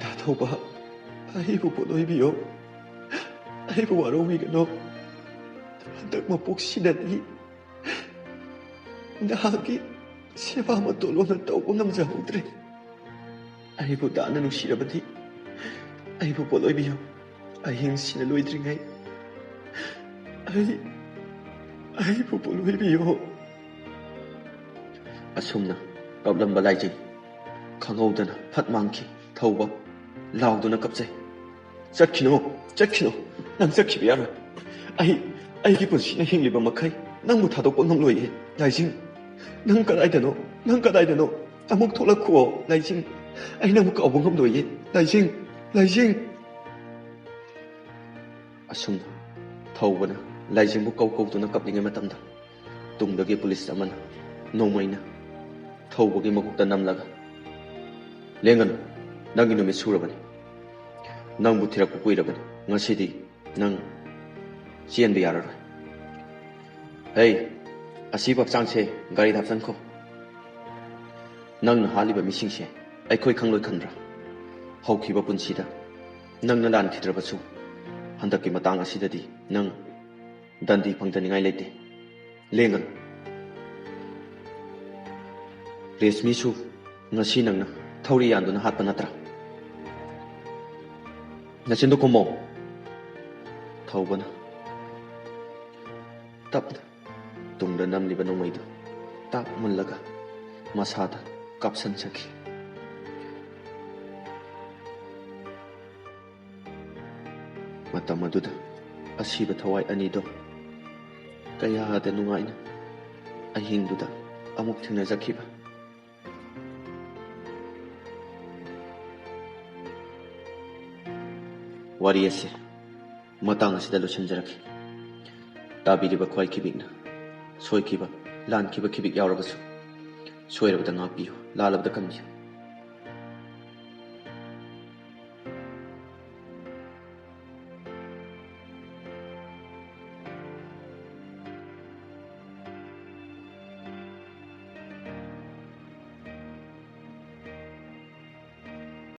ꯗꯥ ꯊꯧꯕ, ꯑꯩꯕꯨ ꯄꯣꯠꯂꯣꯏꯕꯤꯌꯣ, ꯑꯩꯕꯨ ꯋꯥꯔꯧꯕꯤꯒꯅꯨ꯫ ꯍꯟꯗꯛ ꯃꯄꯣꯛꯁꯤꯗꯗꯤ ꯅꯍꯥꯛꯀꯤ ꯁꯦꯕꯥ ꯃꯇꯣꯜ ꯂꯣꯟꯅ ꯇꯧꯕ ꯉꯝꯖꯍꯧꯗ꯭ꯔꯦ꯫ ꯑꯩꯕꯨ ꯗꯥꯅ ꯅꯨꯡꯁꯤꯔꯕꯗꯤ ꯑꯩꯕꯨ ꯄꯣꯠꯂꯣꯏꯕꯤꯌꯨ꯫ ꯑꯍꯤꯡꯁꯤꯅ ꯂꯣꯏꯗ꯭ꯔꯤꯉꯩ ꯑꯩ, ꯑꯩꯕꯨ ꯄꯣꯠꯂꯣꯏꯕꯤꯌꯨ꯫" ꯑꯁꯨꯝꯅ ꯀꯞꯂꯝꯕ ꯂꯥꯏꯖꯤꯡ ꯈꯪꯍꯧꯗꯅ ꯐꯠ ꯃꯥꯡꯈꯤ꯫ ꯊꯧꯕ ꯂꯥꯎꯗꯨꯅ ꯀꯞꯆꯩ꯫ "ꯆꯠꯈꯤꯅꯨ, ꯆꯠꯈꯤꯅꯨ, ꯅꯪ ꯆꯠꯈꯤꯕ ꯌꯥꯔꯣꯏ꯫ ꯑꯩ, ꯑꯩꯒꯤ ꯄꯨꯟꯁꯤꯅ ꯍꯤꯡꯂꯤꯕ ꯃꯈꯩ ꯅꯪꯕꯨ ꯊꯥꯗꯣꯛꯄ ꯉꯝꯂꯣꯏꯌꯦ꯫ ꯂꯥꯏꯖꯤꯡ, ꯅꯪ ꯀꯗꯥꯏꯗꯅꯣ? ꯅꯪ ꯀꯗꯥꯏꯗꯅꯣ? ꯑꯃꯨꯛ ꯊꯣꯛꯂꯛꯈꯨꯑꯣ, ꯂꯥꯏꯖꯤꯡ꯫ ꯑꯩ ꯅꯪꯕꯨ ꯀꯥꯎꯕ ꯉꯝꯂꯣꯏꯌꯦ, ꯂꯥꯏꯖꯤꯡ, ꯂꯥꯏꯖꯤꯡ꯫" ꯑꯁꯨꯝꯅ ꯊꯧꯕꯅ ꯂꯥꯏꯖꯤꯡꯕꯨ ꯀꯧ ꯀꯧꯗꯨꯅ ꯀꯞꯂꯤꯉꯩ ꯃꯇꯝꯗ, ꯇꯨꯡꯗꯒꯤ ꯄꯨꯂꯤꯁ ꯑꯃꯅ ꯅꯣꯡꯃꯩꯅ ꯊꯧꯕꯒꯤ ꯃꯀꯣꯛꯇ ꯅꯝꯂꯒ, "ꯂꯦꯡꯒꯅꯨ, ꯅꯪꯒꯤ ꯅꯨꯃꯤꯠ ꯁꯨꯔꯕꯅꯤ꯫ ꯅꯪꯕꯨ ꯊꯤꯔꯛꯄ ꯀꯨꯏꯔꯕꯅꯤ꯫ ꯉꯁꯤꯗꯤ ꯅꯪ ꯆꯦꯟꯕ ꯌꯥꯔꯔꯣꯏ꯫ ꯍꯩ, ꯑꯁꯤꯕ ꯍꯛꯆꯥꯡꯁꯦ ꯒꯥꯔꯤꯗ ꯍꯥꯞꯆꯟꯈꯣ꯫ ꯅꯪꯅ ꯍꯥꯠꯂꯤꯕ ꯃꯤꯁꯤꯡꯁꯦ ꯑꯩꯈꯣꯏ ꯈꯪꯂꯣꯏ ꯈꯟꯕ꯭ꯔꯥ? ꯍꯧꯈꯤꯕ ꯄꯨꯟꯁꯤꯗ ꯅꯪꯅ ꯂꯥꯟꯈꯤꯗ꯭ꯔꯕꯁꯨ, ꯍꯟꯗꯛꯀꯤ ꯃꯇꯥꯡ ꯑꯁꯤꯗꯗꯤ ꯅꯪ ꯗꯟꯗꯤ ꯐꯪꯗꯅꯤꯡꯉꯥꯏ ꯂꯩꯇꯦ꯫ ꯂꯦꯡꯒꯅꯨ꯫ ꯔꯦꯁꯃꯤꯁꯨ ꯉꯁꯤ ꯅꯪꯅ ꯊꯧꯔꯤ ꯌꯥꯟꯗꯨꯅ ꯍꯥꯠꯄ ꯅꯠꯇ꯭ꯔꯥ? ꯅꯆꯤꯟꯗꯨ ꯈꯨꯝꯃꯣ꯫" ꯊꯧꯕꯅ ꯇꯞꯅ ꯇꯨꯡꯗ ꯅꯝꯂꯤꯕ ꯅꯣꯡꯃꯩꯗꯨ ꯇꯥꯛ ꯃꯨꯜꯂꯒ ꯃꯁꯥꯗ ꯀꯥꯞꯁꯤꯟꯖꯈꯤ꯫ ꯃꯇꯝ ꯑꯗꯨꯗ ꯑꯁꯤꯕ ꯊꯋꯥꯏ ꯑꯅꯤꯗꯣ ꯀꯌꯥꯗ ꯅꯨꯡꯉꯥꯏꯅ ꯑꯍꯤꯡꯗꯨꯗ ꯑꯃꯨꯛ ꯊꯦꯡꯅꯖꯈꯤꯕ꯫ ꯋꯥꯔꯤ ꯑꯁꯤ ꯃꯇꯥꯡ ꯑꯁꯤꯗ ꯂꯣꯏꯁꯤꯟꯖꯔꯛꯈꯤ꯫ ꯇꯥꯕꯤꯔꯤꯕ ꯈ꯭ꯋꯥꯏ ꯈꯤꯕꯤꯛꯅ ꯁꯣꯏꯈꯤꯕ, ꯂꯥꯟꯈꯤꯕ ꯈꯤꯕꯤꯛ ꯌꯥꯎꯔꯕꯁꯨ, ꯁꯣꯏꯔꯕꯗ ꯉꯥꯛꯄꯤꯌꯨ, ꯂꯥꯜꯂꯕꯗ ꯀꯟꯕꯤꯌꯨ꯫